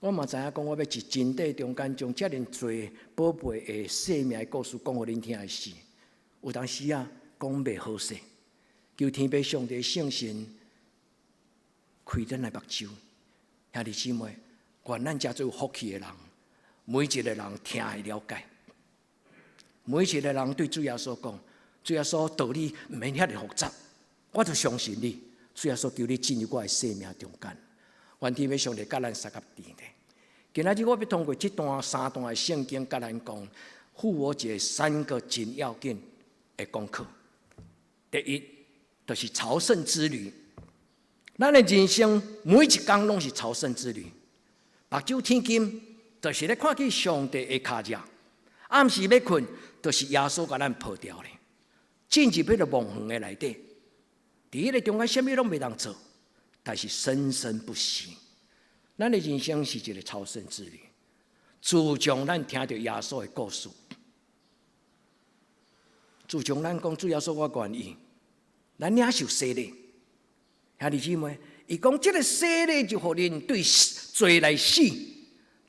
我嘛知影講我欲佇真短中間將遮爾濟寶貝的生命的故事講予恁聽的時，有當時啊講袂好勢，求天父上帝聖神開咱的目睭。兄弟姊妹，願咱遮做有福氣的人，每一個人聽會了解，每一個人對主耶穌講，主耶穌道理毋免遐爾複雜，我就相信你。主耶穌求你進入我的生命中間，願天父上帝佮咱相佮佇咧。今仔日我欲通過這段三段的聖經，共咱講復活節三個真要緊的功課。第一，就是朝聖之旅。咱的人生每一工攏是朝聖之旅。目睭天金，就是咧看見上帝的跤跡；暗時欲睏，就是耶穌共咱抱牢咧。進入彼個墓園的內底，佇彼個中間，啥物攏袂當做，但是生生不息。咱的人生是一個朝聖之旅。自從咱聽著耶穌的故事，自從咱講主耶穌，我願意，咱領受洗禮。兄弟姊妹，伊講這個洗禮就予恁對罪來死，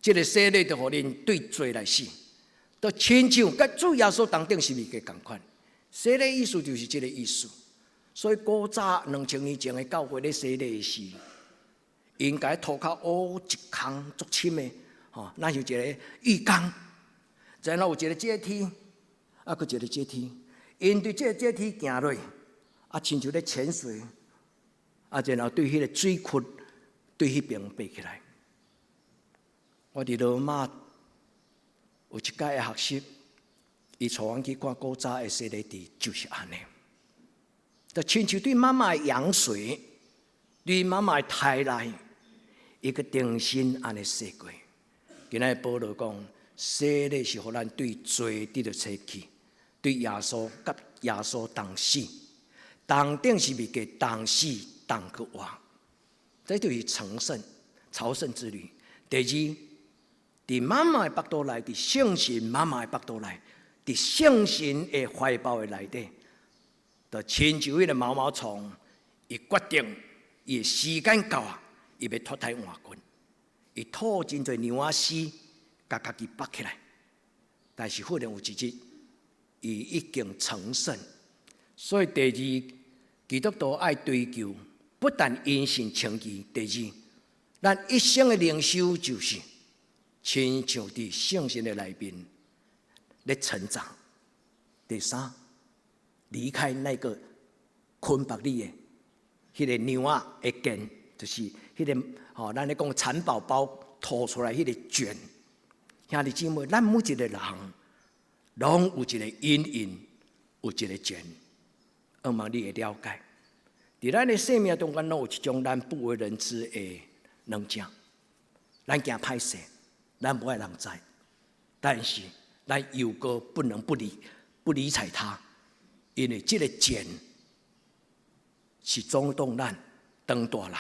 這個洗禮就予恁對罪來死，就親像佮主耶穌同釘十字架仝款。洗禮意思就是這個意思。所以古早2000年前的教會咧洗禮時，𪜶共塗跤挖一空足深的，吼，若像一个浴缸，然後有一個階梯，啊，閣一個階梯，𪜶對這個階梯行落，啊，親像咧潛水，啊，然後對彼个水窟對彼爿爬起來。我佇羅馬有一屆的學習，伊帶阮去看古早的洗禮池，就是按呢。就親像對媽媽的羊水，對媽媽的胎內，伊閣重新按呢洗過。今仔日保羅講，洗禮是予咱對罪得著洗去，對耶穌佮耶穌同死，同釘十字架同死同閣活，這就是成聖、朝聖之旅。第二，佇媽媽的腹肚內，佇聖神媽媽的腹肚內，佇聖神的懷抱的內底，就親像彼个毛毛蟲，伊決定伊的時間到啊，伊欲脫胎換骨，伊吐真濟尿仔絲，共家己縛起來。但是忽然有一日，伊已經成聖。所以第二，基督徒愛追求，不但因信稱義，第二，咱一生的靈修就是親像佇聖神的內面咧成長。第三，離開那個捆縛你的彼个尿仔的繭，就是彼个吼，咱咧講蠶寶寶吐出來彼个茧。兄弟姊妹，咱每一個人攏有一個陰影，有一個茧，希望你會了解。佇咱的生命中間，攏有一種咱不為人知的軟正，咱驚歹勢，咱無愛人知，但是咱又閣不能不理睬他，因為這個茧是阻擋咱當大人。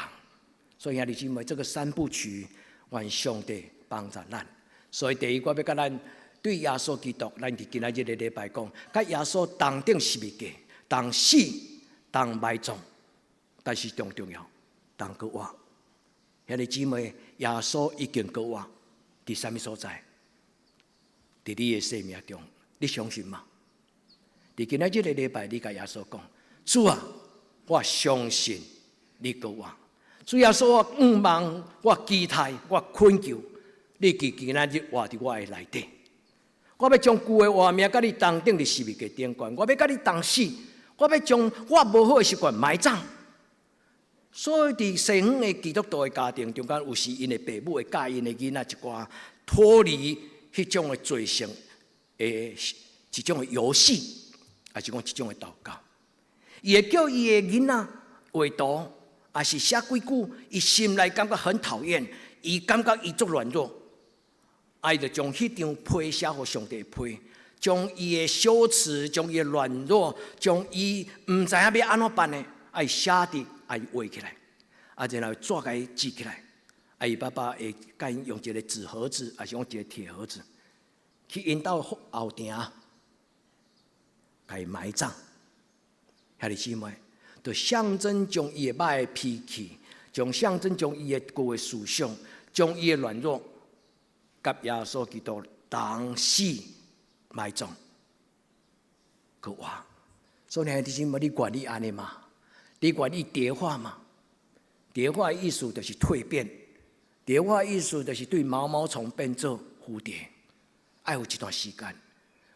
所以兄弟姊妹，這個三部曲，願上帝幫助咱。所以第一，我欲共咱對耶穌基督，咱佇今仔日個禮拜講，佮耶穌同釘十字架，同死，同埋葬，但是上重要，同閣活。兄弟姊妹，耶穌已經閣活，佇啥物所在？佇你的生命中，你相信嗎？佇今仔日個禮拜，你共耶穌講：主啊，我相信你閣活。主耶穌，我向望，我期待，我懇求，你佇今仔日活佇我的內底。我欲將舊的活命佮你同釘佇十字架頂懸，我欲佮你同死，我欲將我無好的習慣埋葬。所以，佇西方的基督徒的家庭中間，有時𪜶的爸母會教𪜶的囡仔一寡脫離彼種的罪性的一種的遊戲，抑是講一種的禱告。伊會叫伊的囡仔畫圖，抑是寫幾句，伊心內感覺很討厭，伊感覺伊足軟弱，啊，伊就將彼張批寫予上帝批，將伊的羞恥，將伊的軟弱，將伊毋知影欲按怎辦的，啊，伊寫佇，啊，伊畫起來，啊，然後紙共伊折起來，啊，伊爸爸會共𪜶用一個紙盒子，抑是用一個鐵盒子，去𪜶兜後埕，共伊埋葬。兄弟姊妹，就象徵將伊的歹脾氣，將象徵將伊的舊的思想，將伊的軟弱，佮耶穌基督同死埋葬，閣活。所以兄弟姊妹，你願意按呢嗎？你願意蝶化嗎？蝶化意思就是蛻變，蝶化意思就是對毛毛蟲變做蝴蝶，愛有一段時間。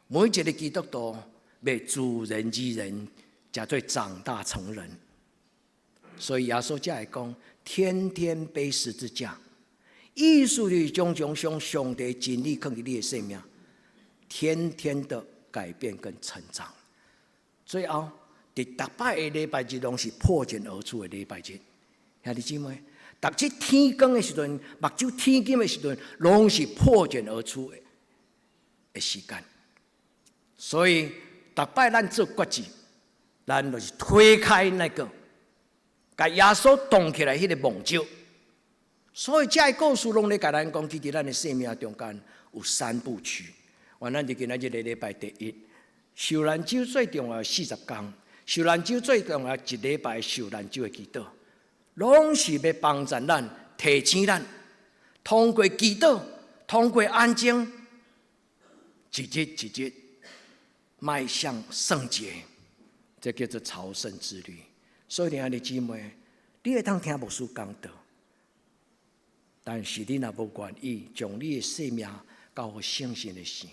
每一個基督徒欲自然而然，才做長大成人。所以耶穌才會講：天天背十字架，意思就是將將上帝真理囥佇你的生命，天天的改變跟成長。最後，佇逐擺的禮拜日攏是破繭而出的禮拜日，兄弟姊妹，逐次天光的時陣，目睭天金的時陣，攏是破繭而出的時間。所以，逐擺咱做決志，咱就是推開那個，共耶穌擋起來彼個網罩。所以，這个故事攏咧共咱講，其實咱的生命中間有三部曲。願咱佇今仔日個禮拜第一，受難週最重要40工，受難週最重要一禮拜受難週的祈禱，攏是欲幫助咱提醒咱，通過祈禱，通過安靜，一日一日邁向聖潔。這叫做朝聖之旅。所以，兄弟姊妹，你會當聽牧師講道，但是你若無願意將你的生命交予聖神的時，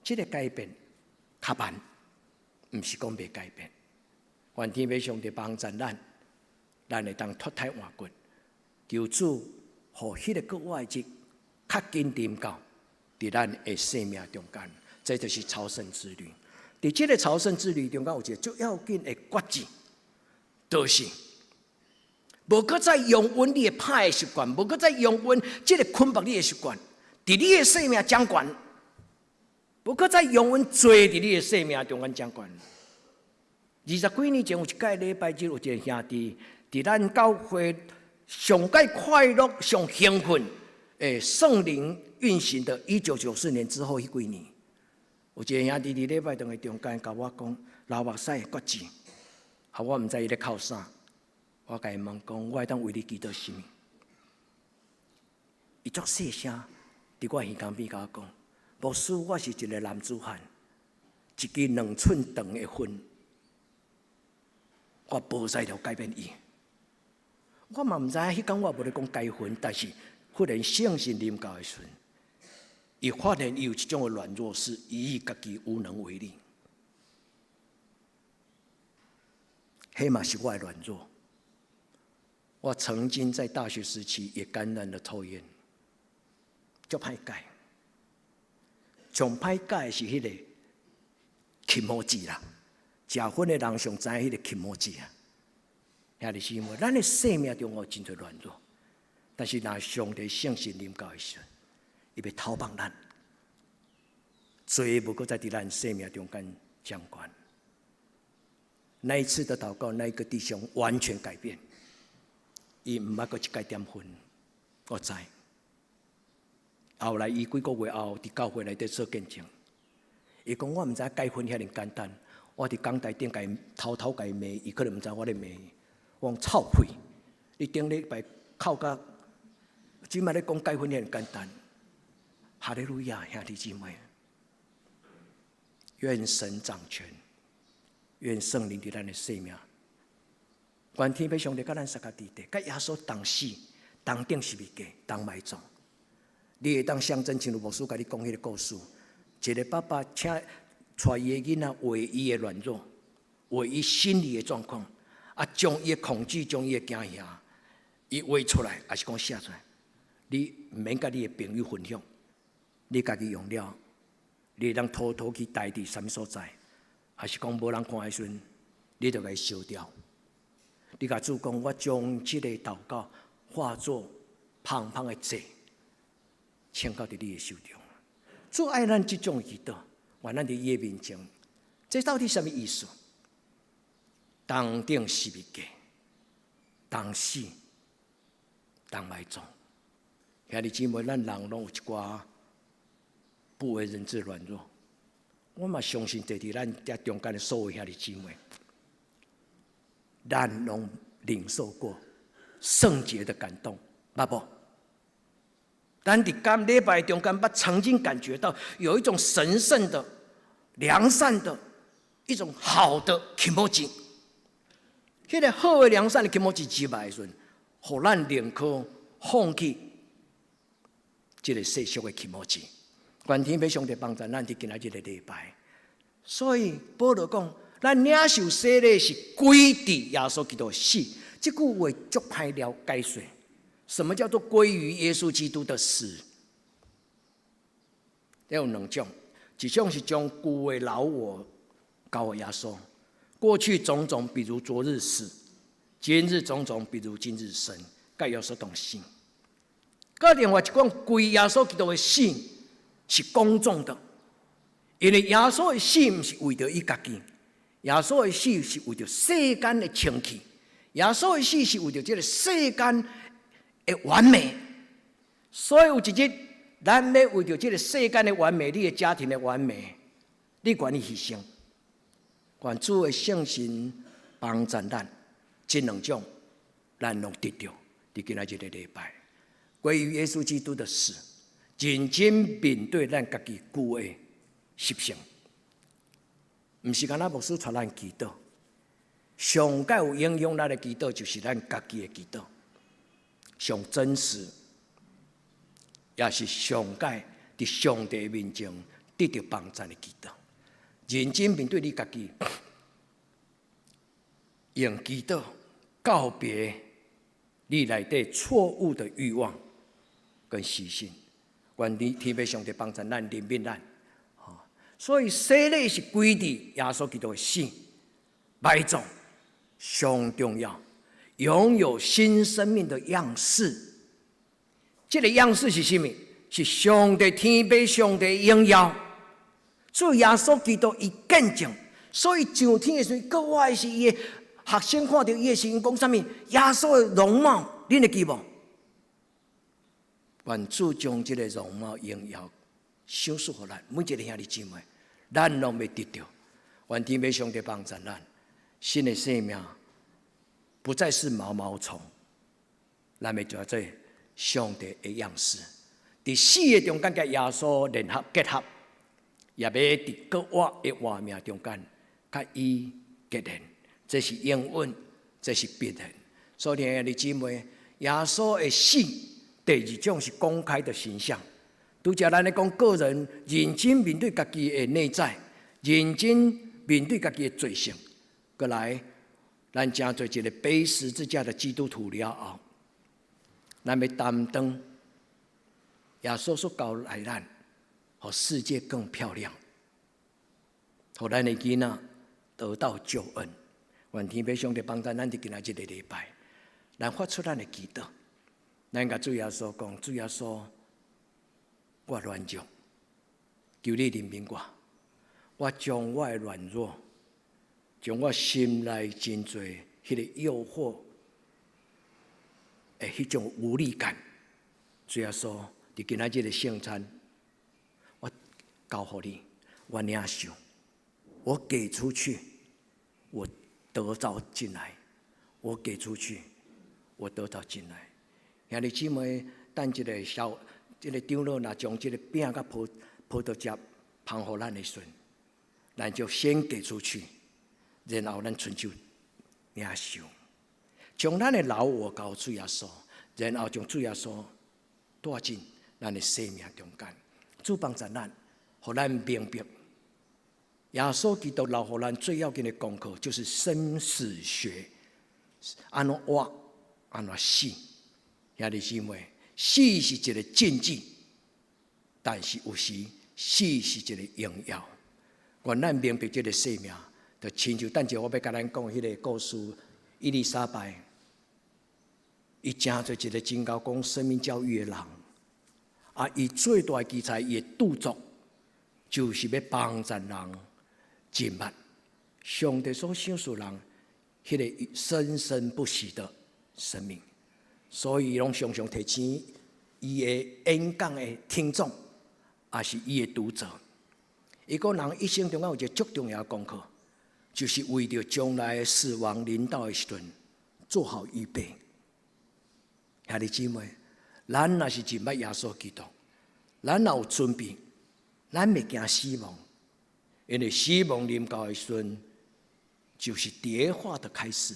這個改變較慢，毋是講袂改變。願天父上帝幫助咱，咱會當脫胎換骨，求主予彼個復活日較緊臨到佇咱的生命中間，這就是朝聖之旅。佇這個朝聖之旅中間，有一個最要緊的決志，就是無閣再容允你的歹習慣，無閣再容允這個捆綁你的習慣，佇你的生命掌權，無閣再容允罪佇你的生命中間掌權。二十幾年前有一擺禮拜日，有一个兄弟佇咱教會上蓋快樂、上興奮，聖靈運行的1994年之後彼幾年，有一个兄弟佇禮拜堂的中間共我講，流目屎決志，啊，我毋知伊咧哭啥，我共伊問講，我會當為你祈禱啥物？伊足細聲佇我耳旁邊共我講，牧師，我是一个男子漢，一支2寸長的薰。我無才調改變伊，我嘛毋知影，彼工我無咧講改薰，但是忽然聖神臨到的時陣，伊發現伊有一種的軟弱，是伊家己無能為力。彼嘛是我的軟弱。我曾經在大學時期也感染了抽菸，足歹戒。上歹戒的是彼个気持ち啦。食薰的人上知彼个気持ち啊，兄弟姊妹，咱的生命中有真濟軟弱，但是若上帝聖神臨到的時陣，伊欲偷放咱，罪無閣再佇咱生命中間掌權。那一次的禱告，那一個弟兄完全改變，伊毋捌閣一擺點薰，我知。後來伊幾個月後，佇教會內底做見證，伊講我毋知戒薰遐爾簡單。我佇講台頂共伊偷偷共伊罵，伊可能毋知我咧罵伊。我講臭屁！你頂禮拜哭甲，這擺咧講戒薰遐爾簡單。哈利路亞，兄弟姊妹，願神掌權，願聖靈佇咱的生命。願天父上帝佮咱相佮佇地，佮耶穌同死，同釘十字架，同埋葬。你會當象徵，親像牧師共你講彼个故事，一个爸爸請帶伊的囡仔畫伊的軟弱，畫伊心理的狀況，啊，將伊的恐懼，將伊的驚嚇，伊畫出來，抑是講寫出來。你毋免佮你的朋友分享，你家己用了，你會當偷偷去待佇啥物所在，抑是講無人看的時陣，你就共伊燒掉。你共主講，我將這个禱告化作香香的祭，呈到佇你的手中。主愛咱這種祈禱。願咱佇伊的面前，這到底啥物意思？同釘十字架，同死，同埋葬。兄弟姊妹，咱人攏有一寡不為人知軟弱。我嘛相信，坐佇咱遮中間的所有兄弟姊妹，咱攏領受過聖潔的感動，捌無？咱佇講禮拜中間，捌曾經感覺到有一種神聖的、良善的一種好的気持ち。彼个好的良善的気持ち入來的時陣，予咱寧可放棄這个世俗的気持ち。願天父上帝幫助咱佇今仔日个禮拜。所以保羅講，咱領受洗禮是歸佇耶穌基督的死。這句話足歹了解說。什麼叫做歸於耶穌基督的死？有兩種，一種是將舊的老我交予耶穌，過去種種，比如昨日死；今日種種，比如今日生，佮耶穌同死。閣另外一種歸耶穌基督的死是公眾的，因為耶穌的死毋是為著伊家己，耶穌的死是為著世間的清氣，耶穌的死是為著這个世間的完美。所以有一日，咱欲為著這个世間的完美，你的家庭的完美，你願意犧牲。願主的聖神幫助咱，這兩種，咱攏得著。佇今仔日个禮拜，歸於耶穌基督的死，認真面對咱家己舊的習性，毋是干焦牧師帶咱祈禱，上蓋有影響咱的祈禱，就是咱家己的祈禱，上真實，也是上蓋佇上帝面前得著幫贊的祈禱。認真面對你家己，用祈禱告別你內底錯誤的慾望跟習性。願天父上帝幫助咱，憐憫咱。所以洗禮是歸佇耶穌基督的死、埋葬上重要，擁有新生命的樣式。這個樣式是啥物？是上帝天父上帝榮耀。主耶穌基督伊見證，所以上天的時陣，閣活時伊的學生看著伊的時陣，講啥物？耶穌的容貌，恁會記無？願主將這個容貌榮耀賞賜予咱，每一個兄弟姊妹，咱攏欲得著。願天父上帝幫助咱，新的生命不再是毛毛蟲，咱欲做做上帝的樣式。佇死的中間，佮耶穌聯合結合，也欲佇閣活的活命中間，佮伊結連。這是永遠，這是必然。所以兄弟姊妹，耶穌的死，第二種是公開的形象。拄才咱咧講個人認真面對家己的內在，認真面對家己的罪性，閣來，咱成做一個背十字架的基督徒了後，咱欲擔當耶穌所交來咱，予世界更漂亮，予咱的囡仔得到救恩。願天父上帝幫助咱佇今仔這個禮拜，咱發出咱的祈禱，咱共主耶穌講：主耶穌，我軟弱，求你憐憫我。我將我的軟弱，將我心內真濟彼個誘惑的彼種無力感，主耶穌，佇今仔這個聖餐，我交予你，我領受，我給出去，我得著進來，我給出去，我得著進來。兄弟姊妹，等一個小，這個長老若將這個餅佮葡萄汁捧予咱的時陣，咱就先給出去，然後咱伸手領受，將咱的老我交主耶穌，然後將主耶穌帶進咱的生命中間。主幫助咱，予咱明白，耶穌基督留予咱最要緊的功課，就是生死學，按怎活，按怎死。兄弟姊妹，死是一個禁忌，但是有時死是一個榮耀。願咱明白這個生命，就親像等陣我欲共咱講彼個故事，伊麗莎白，伊成做一個真𠢕講生命教育的人，啊，伊最大的奇才，伊的著作，就是欲幫助人認捌上帝所賞賜人彼個生生不息的生命，所以伊攏常常提醒伊的演講的聽眾，也是伊的讀者。伊講人一生中間有一個足重要的功課，就是為著將來死亡臨到的時陣做好預備。兄弟姊妹，咱若是認捌耶穌基督，咱若有準備，咱袂驚死亡，因為死亡臨到的時陣，就是蝶化的開始，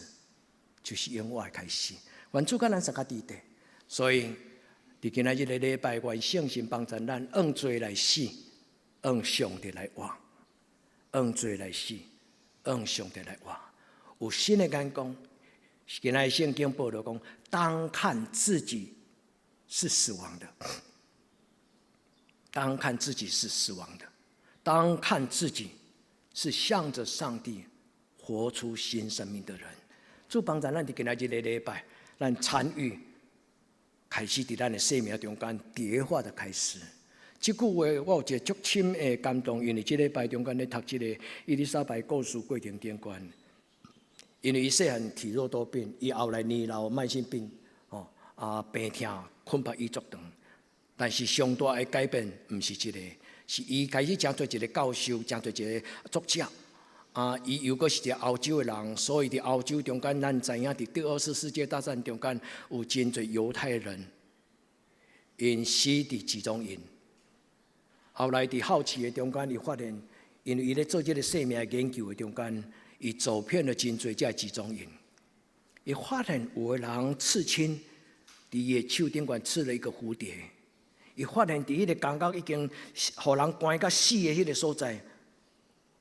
就是永活的開始。願主佮咱相佮佇咧，所以佇今仔這個禮拜，願聖神幫助咱，按罪來死，按上帝來活；按罪來死，按上帝來活。有新的眼光，今仔聖經保羅講：當看自己是死亡的，當看自己是死亡的，當看自己是向着上帝活出新生命的人。主幫助咱佇今仔這個禮拜，咱參與開始佇咱的生命中間蝶化的開始。這句話我有一個足深的感動，因為這禮拜中間咧讀這個伊麗莎白故事過程中間，因為伊細漢體弱多病，伊後來年老慢性病，哦啊病痛困縛伊足長。但是上大的改變毋是這個，是伊開始成做一個教授，成做一個作者。啊，伊又閣是一個歐洲的人，所以佇歐洲中間，咱知影佇第二次世界大戰中間有真濟猶太人，𪜶死佇集中營。後來佇好奇的中間，伊發現，因為伊咧做這個生命研究的中間，伊走遍了真濟這集中營，伊發現有个人刺青，佇伊的手頂懸刺了一個蝴蝶。伊發現佇彼個監獄已經予人關甲死的彼個所在，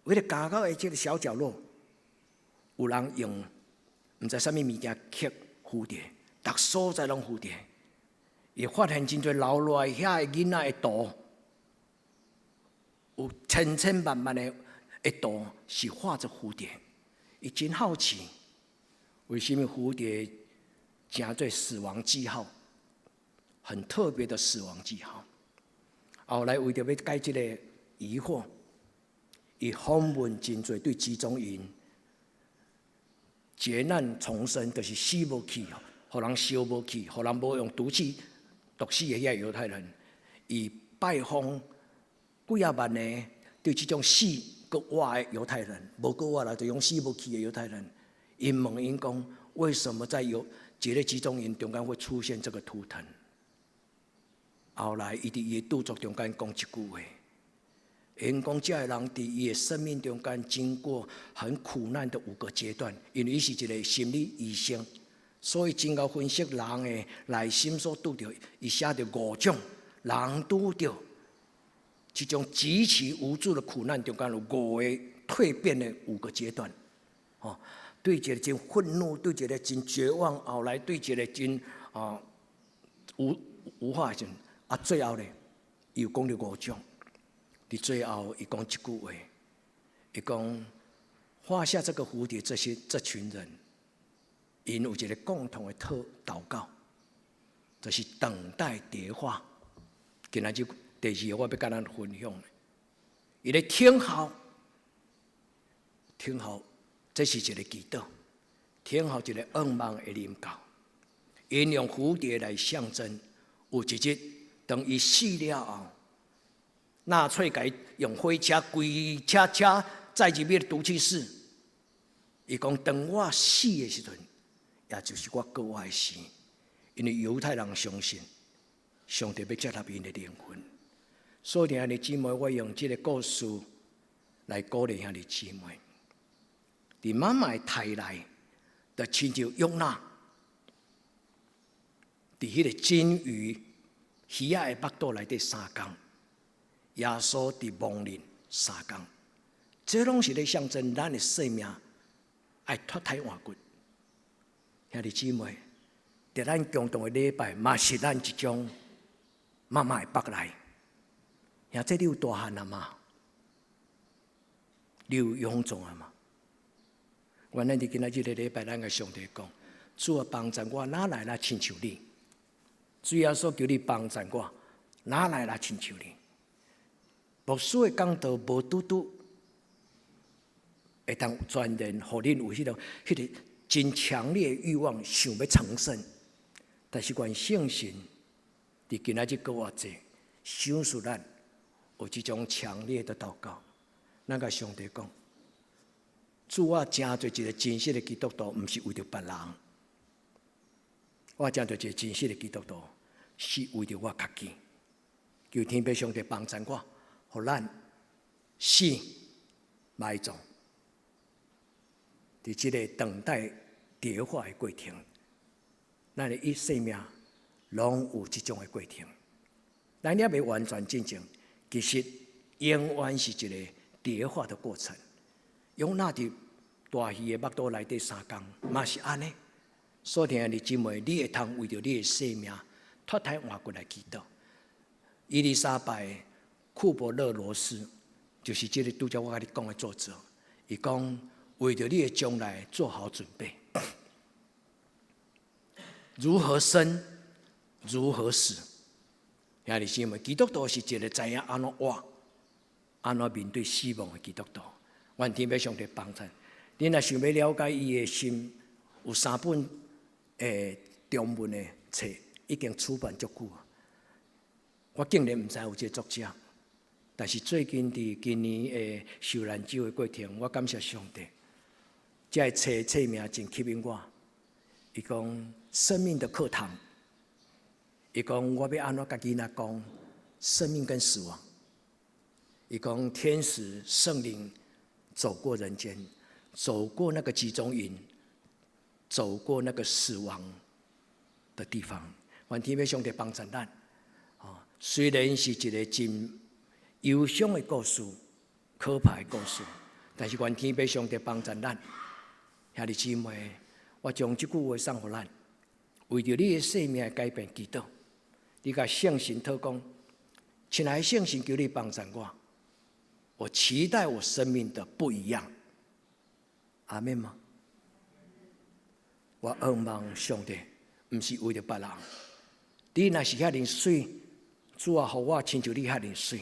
彼個監獄的這個小角落，有人用毋知啥物物件刻蝴蝶，逐所在攏蝴蝶。伊發現真濟留落來遐的囡仔的圖，有千千萬萬的圖是畫著蝴蝶。伊真好奇，為啥物蝴蝶成做死亡記號？很特別的死亡記號。後來為著欲解這個疑惑，伊訪問真濟對集中營劫難重生，就是死無去，予人燒無去，予人無用毒氣毒死的遐猶太人，伊拜訪幾仔萬個對這種死閣活的猶太人，無閣活啦，就用死無去的猶太人，𪜶問𪜶講，為什麼在猶這個集中營中間會出現這個圖騰？後來，伊佇伊的著作中間講一句話，𪜶講這个人佇伊的生命中間經過很苦難的五個階段，因為伊是一個心理醫生，所以真𠢕分析人的內心所拄著，伊寫著五種人拄著這種極其無助的苦難中間有五個蛻變的五個階段，吼，對一個真憤怒，對一個真絕望，後來對一個真啊無法的時陣，啊最後咧，伊有講著五種。佇最後，伊講一句話，伊講畫下這個蝴蝶，這群人，𪜶有一個共同的特禱告，就是等待蝶化。今仔日第二個我欲佮咱分享的，伊咧聽候，聽候，這是一個祈禱，聽候一個願望會臨到。𪜶用蝴蝶來象徵，有一日當伊死了後，納粹共伊用火車規車車載入去毒氣室。伊講當我死的時陣，也就是我閣活的時。因為猶太人相信，上帝欲接納𪜶的靈魂。所以兄弟姊妹，我用這個故事來鼓勵兄弟姊妹。佇媽媽的胎內，就親像約拿，佇彼個金魚魚仔的腹肚內底三工，耶穌佇亡靈三工，這攏是咧象徵咱的生命愛脫胎換骨。兄弟姊妹，佇咱共同的禮拜，嘛是咱一種媽媽的腹內。兄弟，你有大漢啊嗎？你有勇壯啊嗎？願咱佇今仔這個禮拜，咱共上帝講：主啊，幫助我，哪來若親像你？主耶穌求你幫助我，哪來若親像你？牧師的講道無拄拄會當全然予恁有彼個真強烈的欲望，想欲成聖。但是願聖神佇今仔日閣活濟，賞賜咱有這種強烈的禱告。咱共上帝講：主，我成做一個真實的基督徒，毋是為著別人。我成做一個真實的基督徒，是為著我家己。求天父上帝幫助我，予咱死埋葬，佇這個等待蝶化的過程，咱的一生命攏有這種的過程。咱猶未完全進前，其實永遠是一個蝶化的過程。約拿佇大魚的腹肚內底三工，嘛是按呢。所以兄弟姊妹，你會通為著你的生命脫胎換骨來祈禱。伊麗莎白庫伯勒羅斯就是這個拄才我共你講的作者，伊講為著你的將來做好準備，如何生，如何死。兄弟姊妹，基督徒是一個知影按怎活、按怎面對死亡的基督徒。願天父上帝幫助。恁若想欲了解伊的心，有三本中文的冊已經出版足久。我竟然毋知有這個作者，但是最近佇今年的受難週的過程，我感謝上帝，這个冊冊名真吸引我。伊講生命的課堂，伊講我欲按怎共囡仔講生命跟死亡。伊講天使聖靈走過人間，走過那個集中營，走過那個死亡的地方。願天父上帝幫助咱。雖然是一個真憂傷的故事，可怕的故事，但是願天父上帝幫助咱。兄弟姊妹，我將這句話送予咱，為著你的生命的改變祈禱，你共聖神禱講，親愛的聖神，求你幫助我，我期待我生命的不一樣。阿們嗎？我仰望上帝，毋是為著別人。你若是遐爾媠，主啊，予我親像你遐爾媠。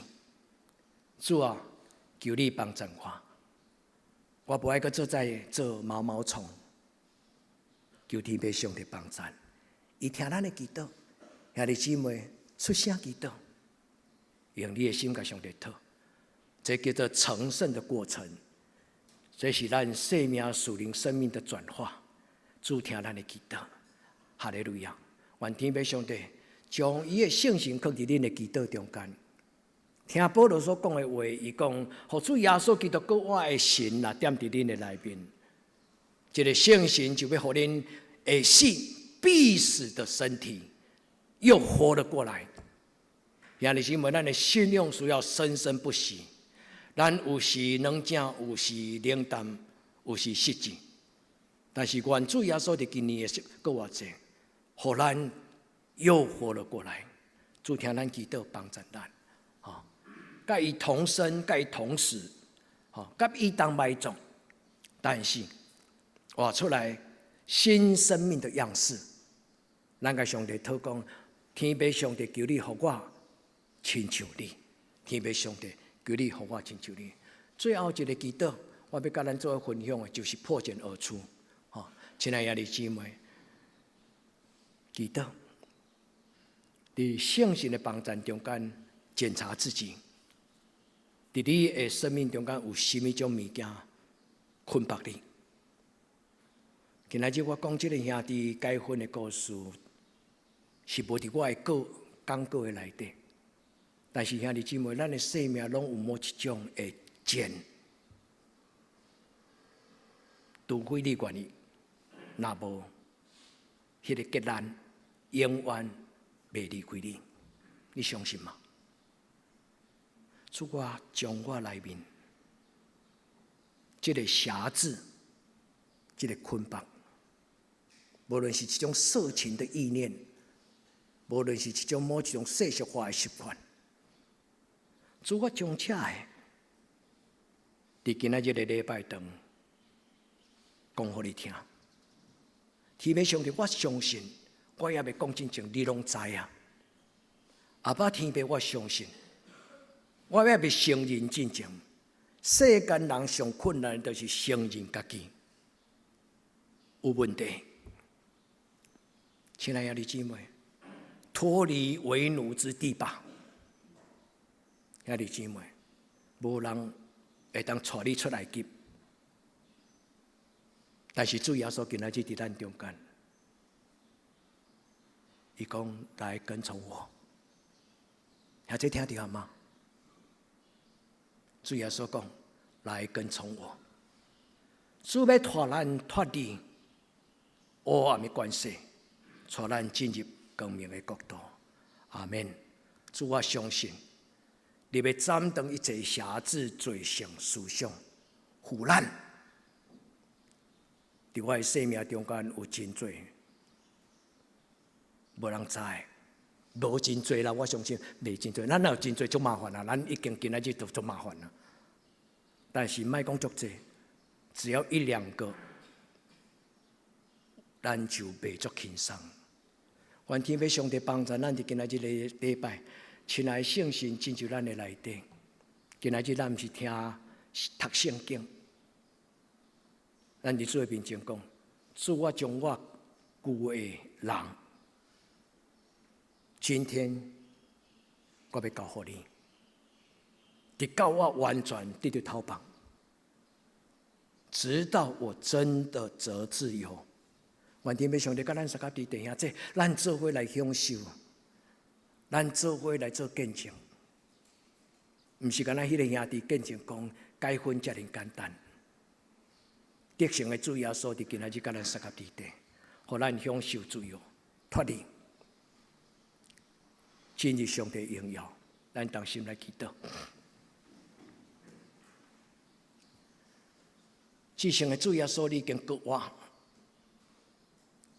主啊，求你幫助我。我無愛閣做再做毛毛蟲。求天父上帝幫助。伊聽咱的祈禱，兄弟姊妹出聲祈禱，用你的心共上帝討，這叫做成聖的過程。這是咱生命屬靈生命的轉化。主聽咱的祈禱，哈利路亞！願天父上帝將伊的聖神放佇恁的祈禱中間。聽保羅所講的話，伊講：予主耶穌基督閣我的神若踮佇恁的內面，這个聖神就欲予恁會死必死的身體又活了過來。兄弟姊妹，咱的信仰需要生生不息。咱有時軟正，有時冷淡，有時失志。但是願主耶穌佇今年的閣活濟，予咱又活了過來。主聽咱祈禱幫助咱，吼，佮伊同生，佮伊同死，吼，佮伊同埋葬。但是活出來新生命的樣式。咱共上帝禱講，天父上帝求你予我親像你，天父上帝求你予我親像你。最後一个祈禱，我欲佮咱做分享的，就是破繭而出。吼，親愛的兄弟姊妹，祈禱，佇聖神的幫助中間檢查自己，佇你的生命中間有啥物種物件捆綁你？今仔日我講這个兄弟解紛的故事，是無佇我的稿講稿的內底。但是兄弟姊妹，咱的生命攏有某一種的繭，除非你願意，若無，彼个結難永遠袂離開你。你相信嗎？主啊，將我內面這个轄制，這个捆綁，無論是一種色情的意念，無論是一種某一種世俗化的習慣，主我將這个，佇今仔日的禮拜堂講予你聽。天父上帝，我相信，我猶未講之前，你攏知影。阿爸天父，我相信，我猶未承認之前，世間人上困難的就是承認家己有問題。親愛的兄弟姊妹，脫離為奴之地吧。兄弟姊妹，無人會當帶你出埃及，但是主耶穌今仔日佇咱中間，伊講來跟從我，兄弟聽著嗎？主耶穌講來跟從我，主欲帶咱脫離黑暗的權勢，帶咱進入光明的國度。阿門。主我相信，你欲斬斷一切轄制罪性思想負擔，佇我的生命中間有真濟無人知，無真濟啦。我相信袂真濟，咱若有真濟足麻煩啦。咱已經今仔日就足麻煩啦。但是莫講足濟，只要一兩個，咱就袂足輕鬆。願天父上帝幫助咱佇今仔日个禮拜，親愛的聖神進入咱的內底。今仔日咱毋是聽讀聖經，咱佇主的面前講，主我將我舊的人，今天我欲交予你，直到我完全得著脫綁，直到我真的得自由。願天父上帝佮咱相佮佇弟兄這，咱做伙來享受，咱做伙來做見證，毋是干焦彼个兄弟見證講解紛遮爾簡單。得勝的主耶穌佇今仔日佮咱相佮佇地，予咱享受自由，脫離，進入上帝榮耀。咱同心來祈禱。至聖的主耶穌，你已經復活，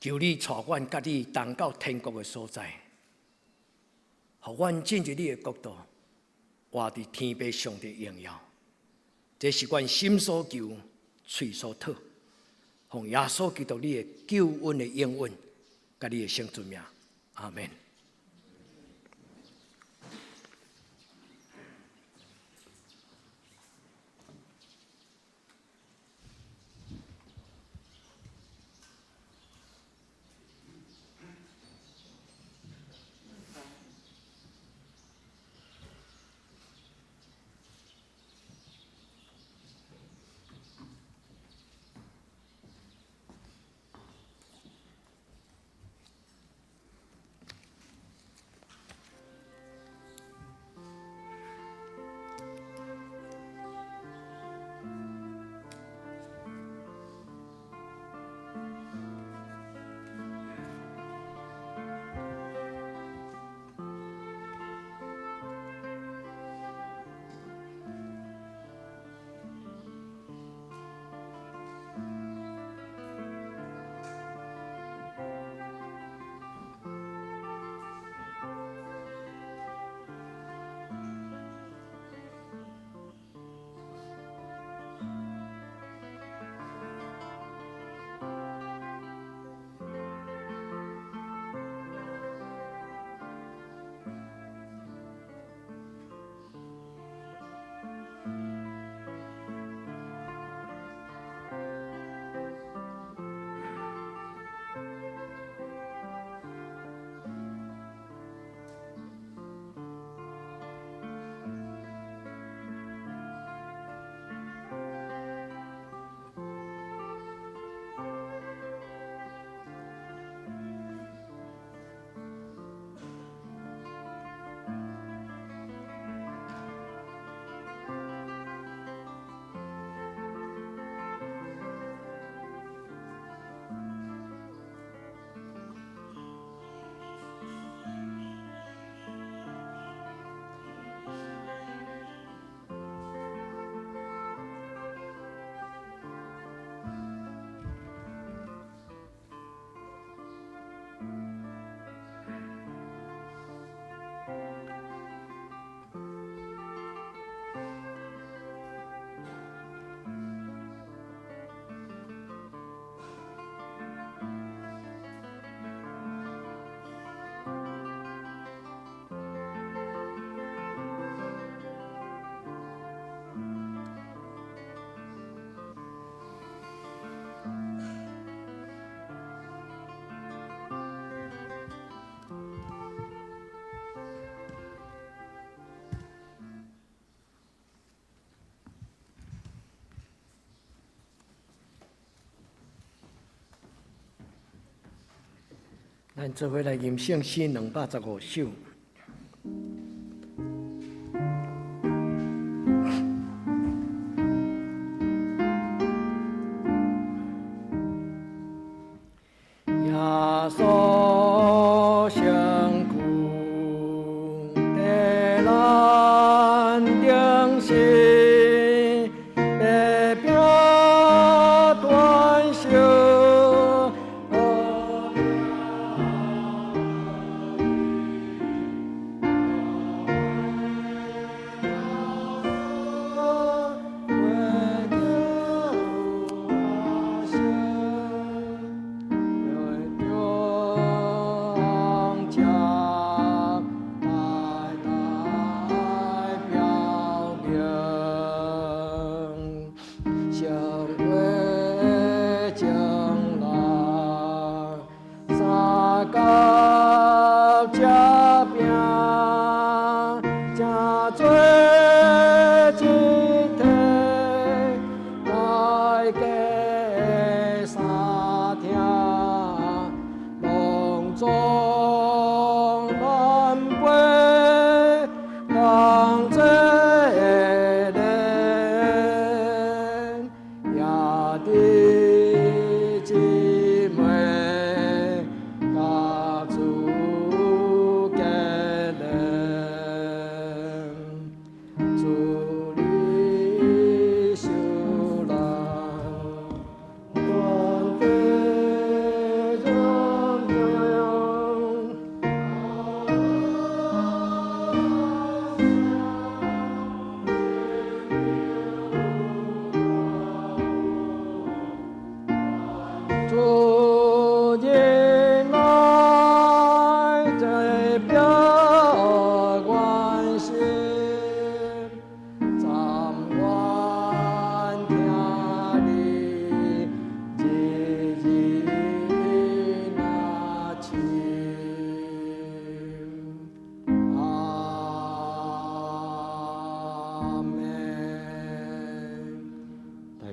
求你帶阮佮你同到天國的所在，予阮進入你的國度，活佇天父上帝榮耀。這是阮心所求、喙所禱，奉耶穌基督你的救恩的應允，佮你的聖尊名，阿門。咱做伙來吟聖詩215首。耶穌身軀在咱頂是白餅斷燒。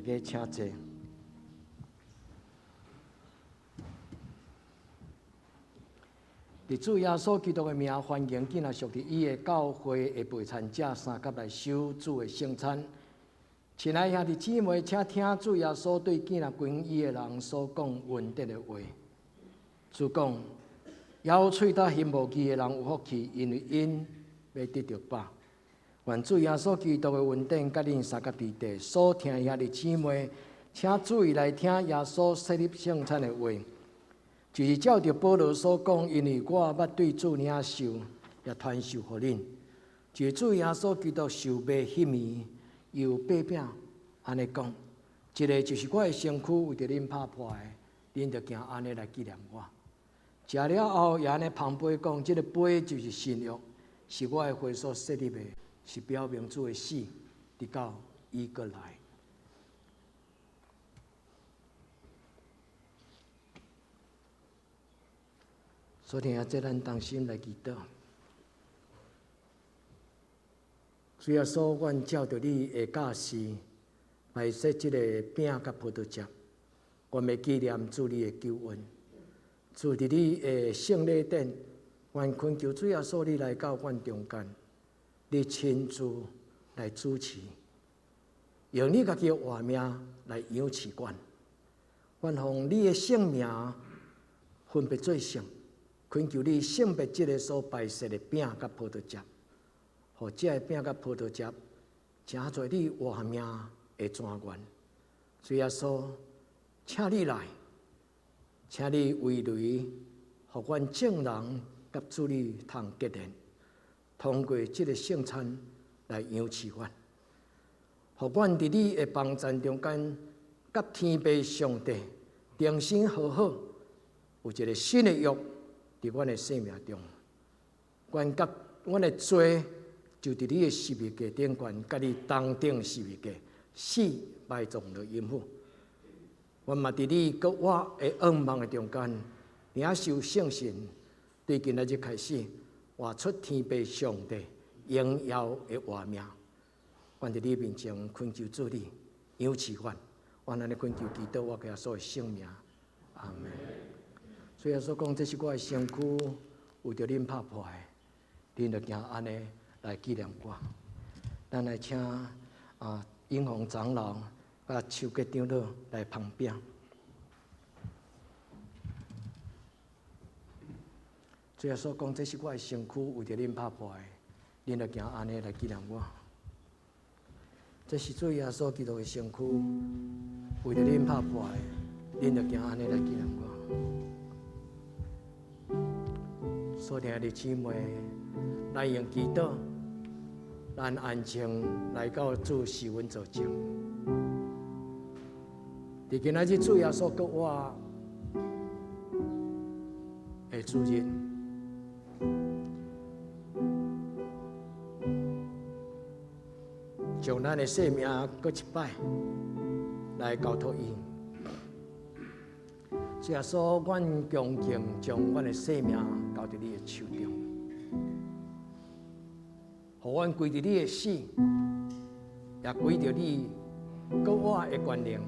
家請坐。佇主耶穌基督的名，歡迎囝仔屬佇伊的教會的陪餐者三佮來守主的聖餐。親愛兄弟姊妹，請聽主耶穌對囝仔歸伊的人所講恩典的話。主講：枵喙焦心無義的人有福氣，因為𪜶欲得著飽。願主耶穌基督的恩典佮恁相佮佇地。所聽的兄弟姊妹，請注意來聽耶穌設立聖餐的話，就是照著保羅所講，因為我捌對主領受，也傳授予恁，就是主耶穌基督受賣彼暝，用擘餅按呢講，這个就是我的身軀，為著恁拍破的，恁著行按呢來紀念我。食了後，也按呢捧杯講，這个杯就是新約，是我的血所設立的。是表明主的死，直到伊閣來。所以，這咱同心來祈禱。主耶穌，阮照著你的教示，擺設這个餅佮葡萄汁，阮欲紀念主你的救恩。主佇你的聖禮頂，阮懇求主耶穌你來到阮中間。你親自來主持，用你家己的活命來養飼阮，阮奉你的聖名分別做聖，懇求你聖別這个所擺設的餅佮葡萄汁，予這个餅佮葡萄汁成做你活命的泉源。主耶穌，請你來，請你為雷，予阮眾人佮主你通結連。通過這个聖餐來養飼阮，予阮佇你的幫贊中間，佮天父上帝重新和好，有一个新的約佇阮的生命中。阮佮阮的罪就佇你的十字架頂懸，佮你同釘十字架，死埋葬落陰府。阮嘛佇你佮我的向望的中間，領受聖神，對今仔日開始。活出天父上帝榮耀的活命，阮佇你面前懇求主你養飼阮，阮按呢懇求祈禱，我耶穌的聖名，阿們。主耶穌講，這是我的身軀，為著恁拍破的，恁著行按呢來紀念我。咱來請英宏長老佮秋吉長老來捧餅。主耶穌講：這是我的身軀，為著恁拍破的，恁著行按呢來紀念我。這是主耶穌基督的身軀，為著恁拍破的，恁著行按呢來紀念我。所聽的姊妹，咱用祈禱，咱安靜來到主施恩座前。佇今仔日主耶穌閣我的主日，將咱的生命閣一擺來交託伊。主耶穌，阮恭敬將阮的生命交佇你的手中，予阮歸佇你的死，也歸著你閣我的權能。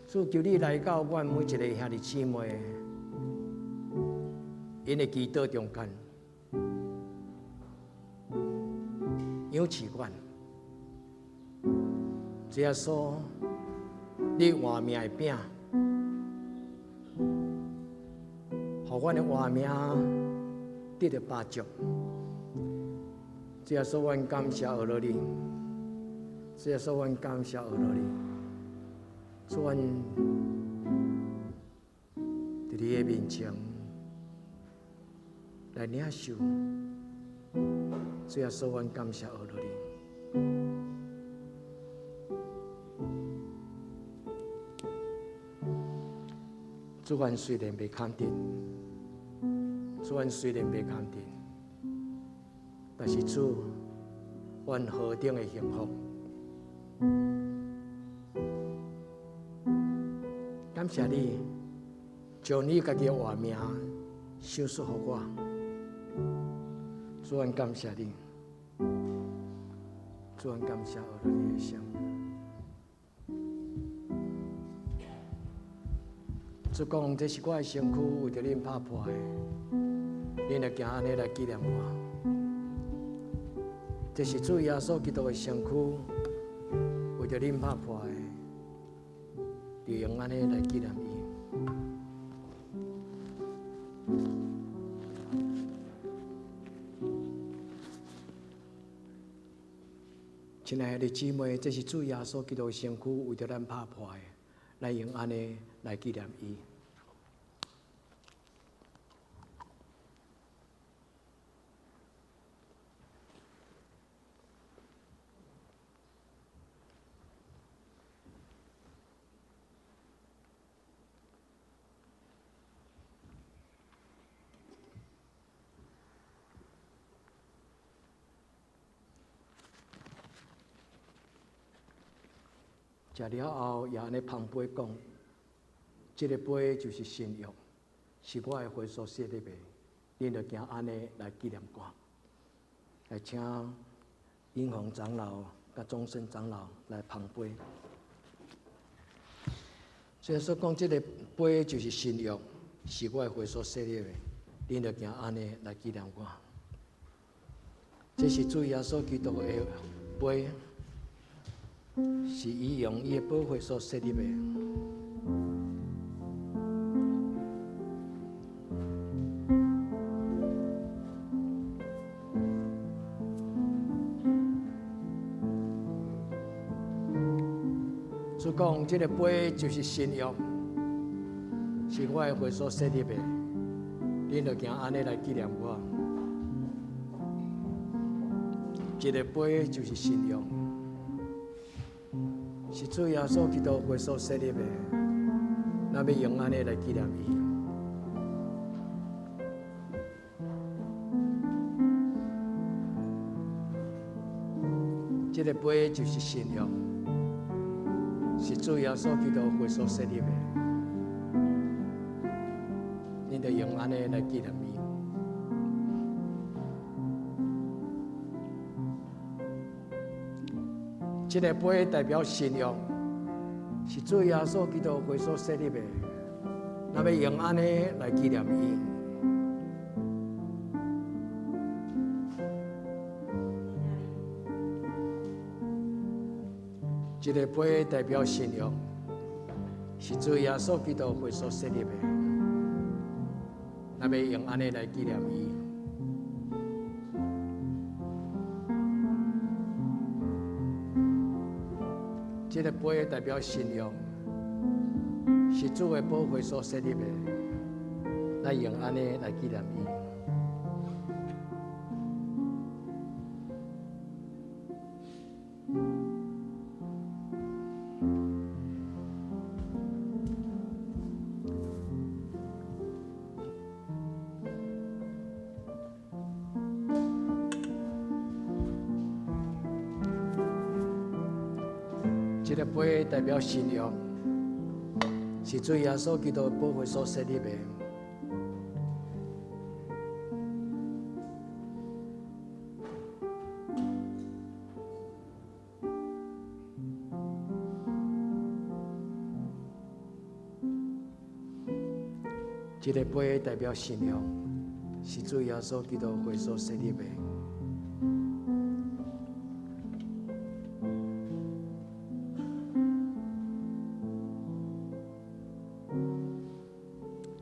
主求你來到阮每一个兄弟姊妹，𪜶的祈禱中間，養飼阮。主耶穌，你活命的餅，予阮的活命得著飽足。主耶穌，阮感謝阿羅你。主耶穌，阮感謝阿羅你。主，阮佇你的面前來領受。主耶穌，阮感謝阿羅你。主，阮雖然袂堪得，主，阮雖然袂堪得，但是主，阮何等的幸福！感謝你，將你家己的活命賞賜予我。主，阮感謝你，主，阮感謝阿羅你的聖。主講，這是我的身軀，為著恁拍破的，恁著行按呢來紀念我。這是主耶穌基督的身軀，為著恁拍破的，就用按呢來紀念伊。親愛的姊妹，這是主耶穌基督的身軀，為著咱拍破的，咱用按呢來紀念伊。食了後，也按呢捧杯講：這个杯就是新約，是我的血所設立的，恁著行按呢來紀念我。來請英宏長老佮終身長老來捧杯。所以說講，這个杯就是新約，是我的血所設立的，恁著行按呢來紀念我。這是主耶穌基督的杯。是伊用伊的寶血所設立的。主講，這个杯就是新約，是我的血所設立的，恁著行按呢來紀念我。這个杯就是新約。是主耶穌基督血所設立的，咱欲用按呢來紀念伊。這个杯就是新約，是主耶穌基督血所設立的，恁著用按呢來紀念伊。這个杯代表信仰，是主耶穌基督血所設立的，咱欲用按呢來紀念伊。這个杯代表信仰，是主耶穌基督血所設立的，咱欲用按呢來紀念伊。這个杯代表信仰，是主的寶血所設立的，咱用按呢來紀念伊。這个杯代表信仰，是主耶穌基督寶血所設立的。這个杯代表信仰，是主耶穌基督血所設立的。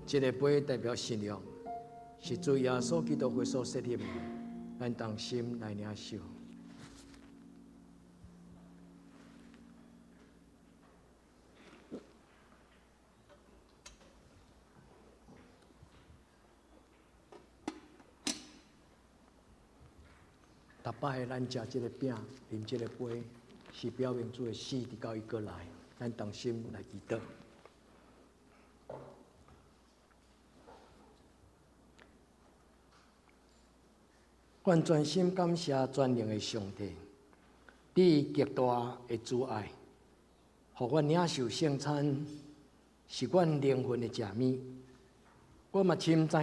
這个杯代表信仰，是主耶穌基督血所設立的，咱同心來領受。逐擺咱食這个餅、啉這個杯，是表明主的死直到伊閣來，咱同心來祈禱。阮全心感謝全能的上帝，你極大的慈愛，予阮領受聖餐，是阮靈魂的食物。我嘛深知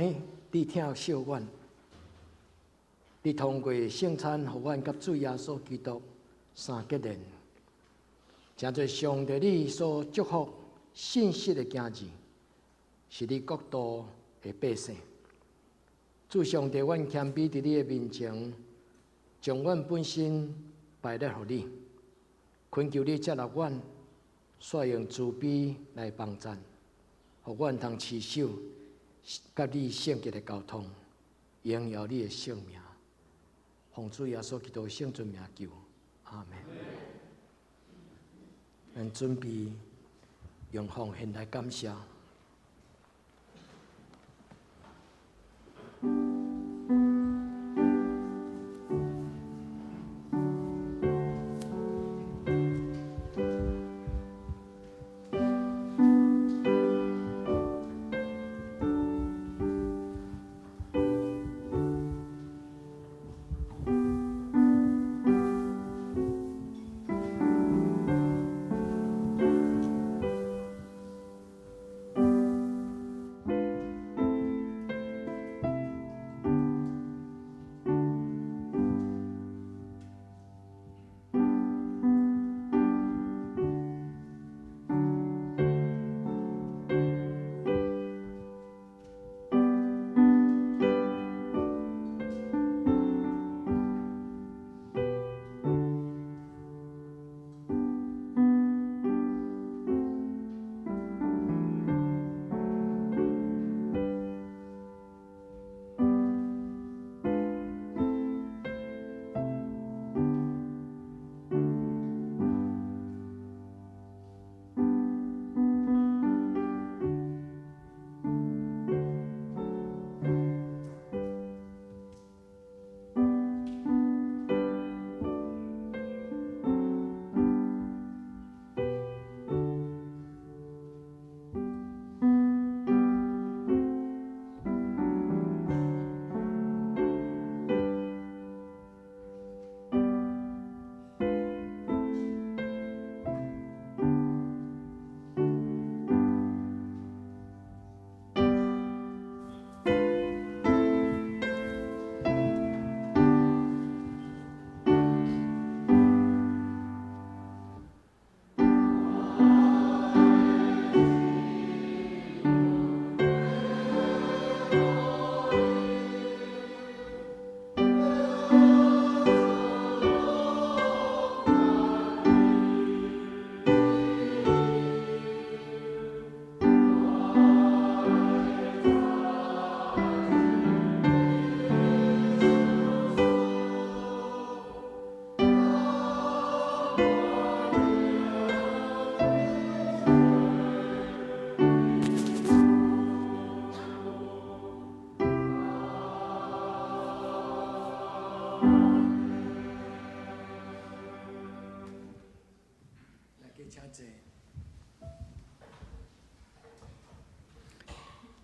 你疼惜阮，你通過聖餐，予阮佮主耶穌基督相結連，成做上帝你所祝福信實的囝兒。是你國度的百姓。主上帝，阮謙卑佇你的面前，將阮本身擺列予你，懇求你接納阮，煞用慈悲來幫贊，予阮通持守佮你聖潔的交通，榮耀你的聖名。奉主耶穌基督聖尊名求，阿門。咱準備用奉獻來感謝。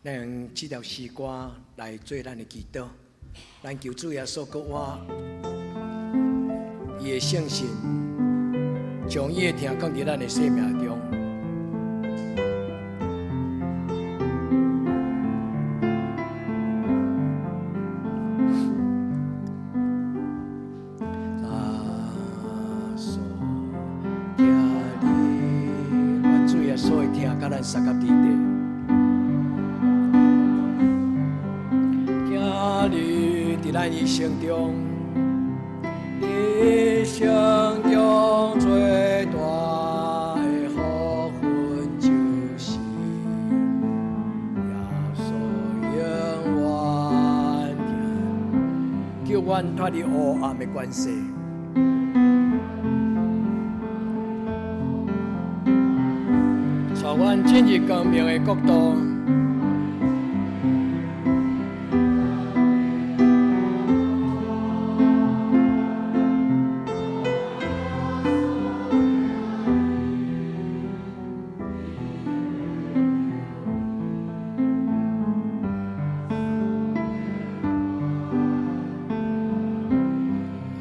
咱用這條詩歌來做咱的祈禱，咱求主耶穌閣活，伊的聖神將伊的疼放佇咱的生命中。耶穌疼你，願主耶穌的疼佮咱相佮佇底。疼你佇咱一生中，一生中最大的福分就是耶穌永遠疼，救阮脫離黑暗的權勢，帶阮進入光明的國度。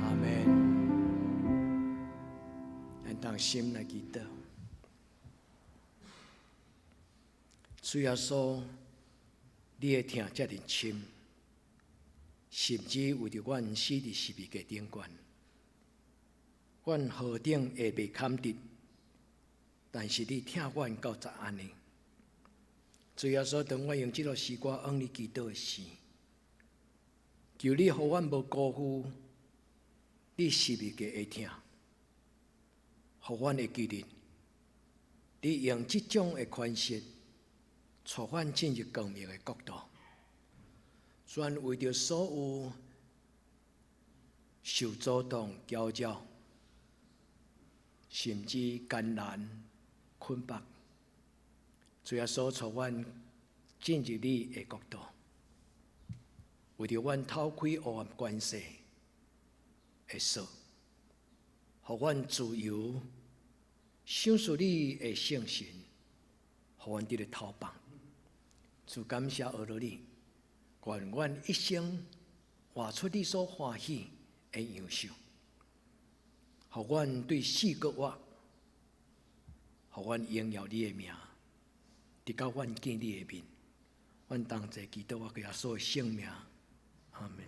阿門。咱同心來祈禱。主耶穌，你的疼遮爾深，甚至為著阮死佇十字架頂懸，阮何等會袂堪得？但是你疼阮到這按呢，主耶穌，當我用這首詩歌向你祈禱的時，求你予阮無辜負你十字架的疼，予阮會記得你用這種的款式，帶阮進入光明的國度。專為著所有受阻擋、攪擾，甚至艱難捆綁，主耶穌帶阮進入你的國度，為著阮透開黑暗權勢的鎖，予阮自由，賞賜你的聖神，予阮得著透放。主感謝阿羅你，願阮一生活出你所歡喜的樣式，予阮對四國活，予阮榮耀你的名，直到阮見你的面。阮同齊祈禱，我耶穌的聖名，阿門。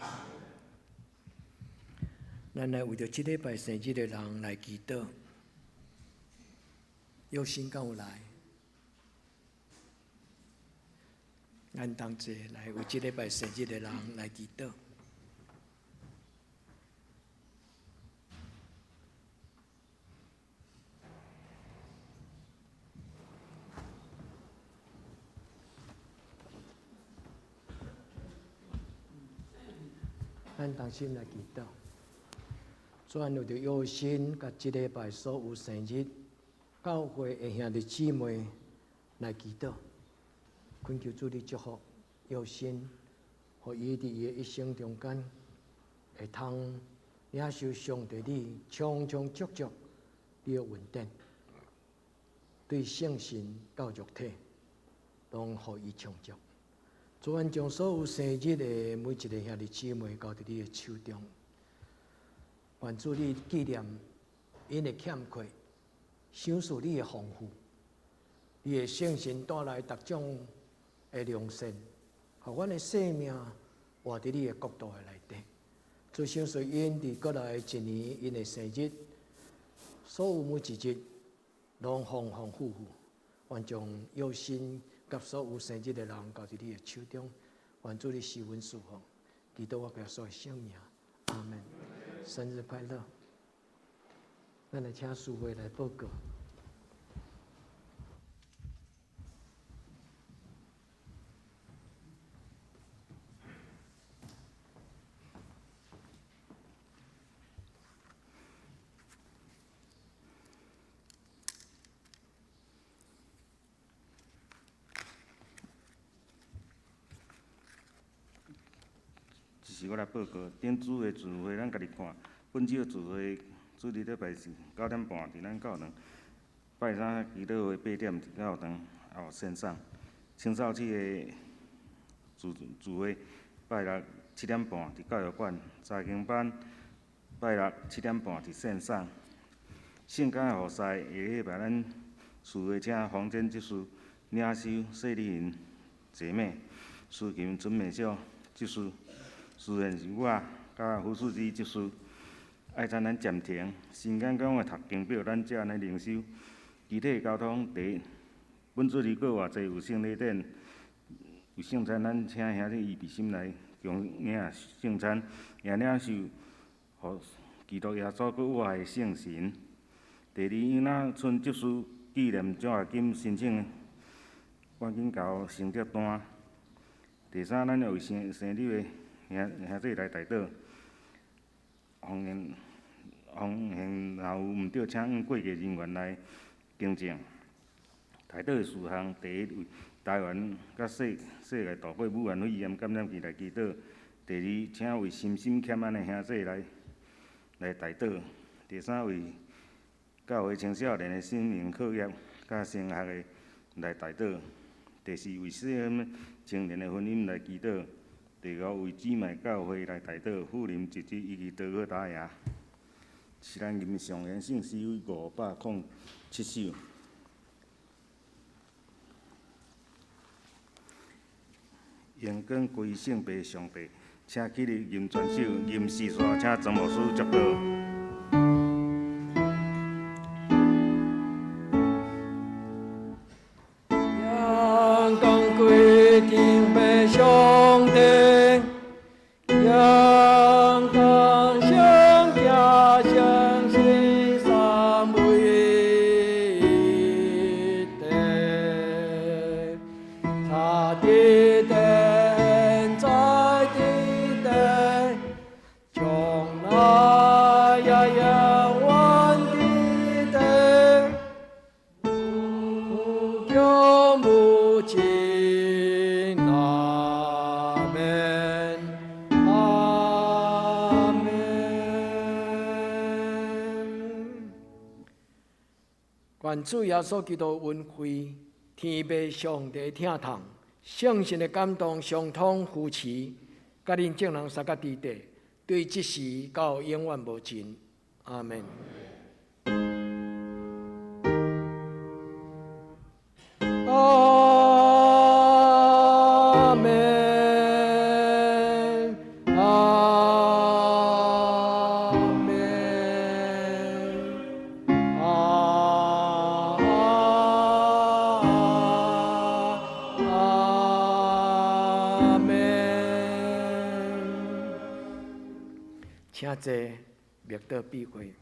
咱來為著這禮拜生日的人來祈禱，有心敢有來？咱同齊來為這禮拜生日的人來祈禱。咱同心來祈禱，主啊，為著約心佮這禮拜所有生日教會的兄弟姊妹來祈禱，懇求主你祝福約心，予伊佇伊的一生中間會通領受上帝你充充足足你的恩典，對聖神到肉體，攏予伊充足。主，阮將所有生日的每一個兄弟姊妹交佇你的手中，願主你紀念𪜶的欠缺，賞賜你的豐富，你的聖神帶來逐種的良善，予阮的生命活佇你的國度的內底。主賞賜𪜶佇過來一年𪜶的生日，所有每一日攏豐豐富富，願將約心佮所有生日的人交佇你的手中，願主你施恩賜福，祈禱我耶穌的聖名，阿門。生日快樂！咱來請司會來報告。這是我來報告，頂主日聚會，咱家己看。本週聚會，主日禮拜是9點半佇咱教堂，拜三祈禱會8點佇教堂，還有線上。清掃區的聚聚會，拜六7點半佇教育館，查經班拜六7點半佇線上。聖工的服事，下禮拜咱司會請黃堅執事領修洗禮營姐妹，司琴陳美秀執事，司儀是我佮胡書記執事。愛餐咱暫停，新港講的讀經表，咱才按呢靈修。肢體交通第一，本主日閣偌濟有聖禮典，有聖餐，咱請兄弟預備心來共領聖餐，也領受予基督耶穌閣活的聖神。第二，楊那村執事紀念獎學金申請，趕緊交成績單。第三，咱要為生生日的兄兄弟來代禱。方言方言若有毋對，請按過繼人員來更正。代禱的事項，第一為台灣佮世世界度過武漢肺炎感染期來祈禱；第二，請為身心欠安的兄弟來來代禱；第三，為教會青少年的生命課業佮升學的來代禱；第四，為細漢青年的婚姻來祈禱；第五，為姊妹教會來代禱，富林姐姐以及德哥達爺。是咱吟上言聖詩507首。榮光歸聖父上帝，請起立吟全首，吟四煞，請莊牧師祝禱。陽光歸無窮無盡，阿們，阿們。願主耶穌基督恩惠，天父上帝疼痛，聖神的感動相通扶持，佮恁眾人三個弟弟，對這時到永遠無盡。阿們。阿們，阿們，阿阿們。請坐，默禱閉會。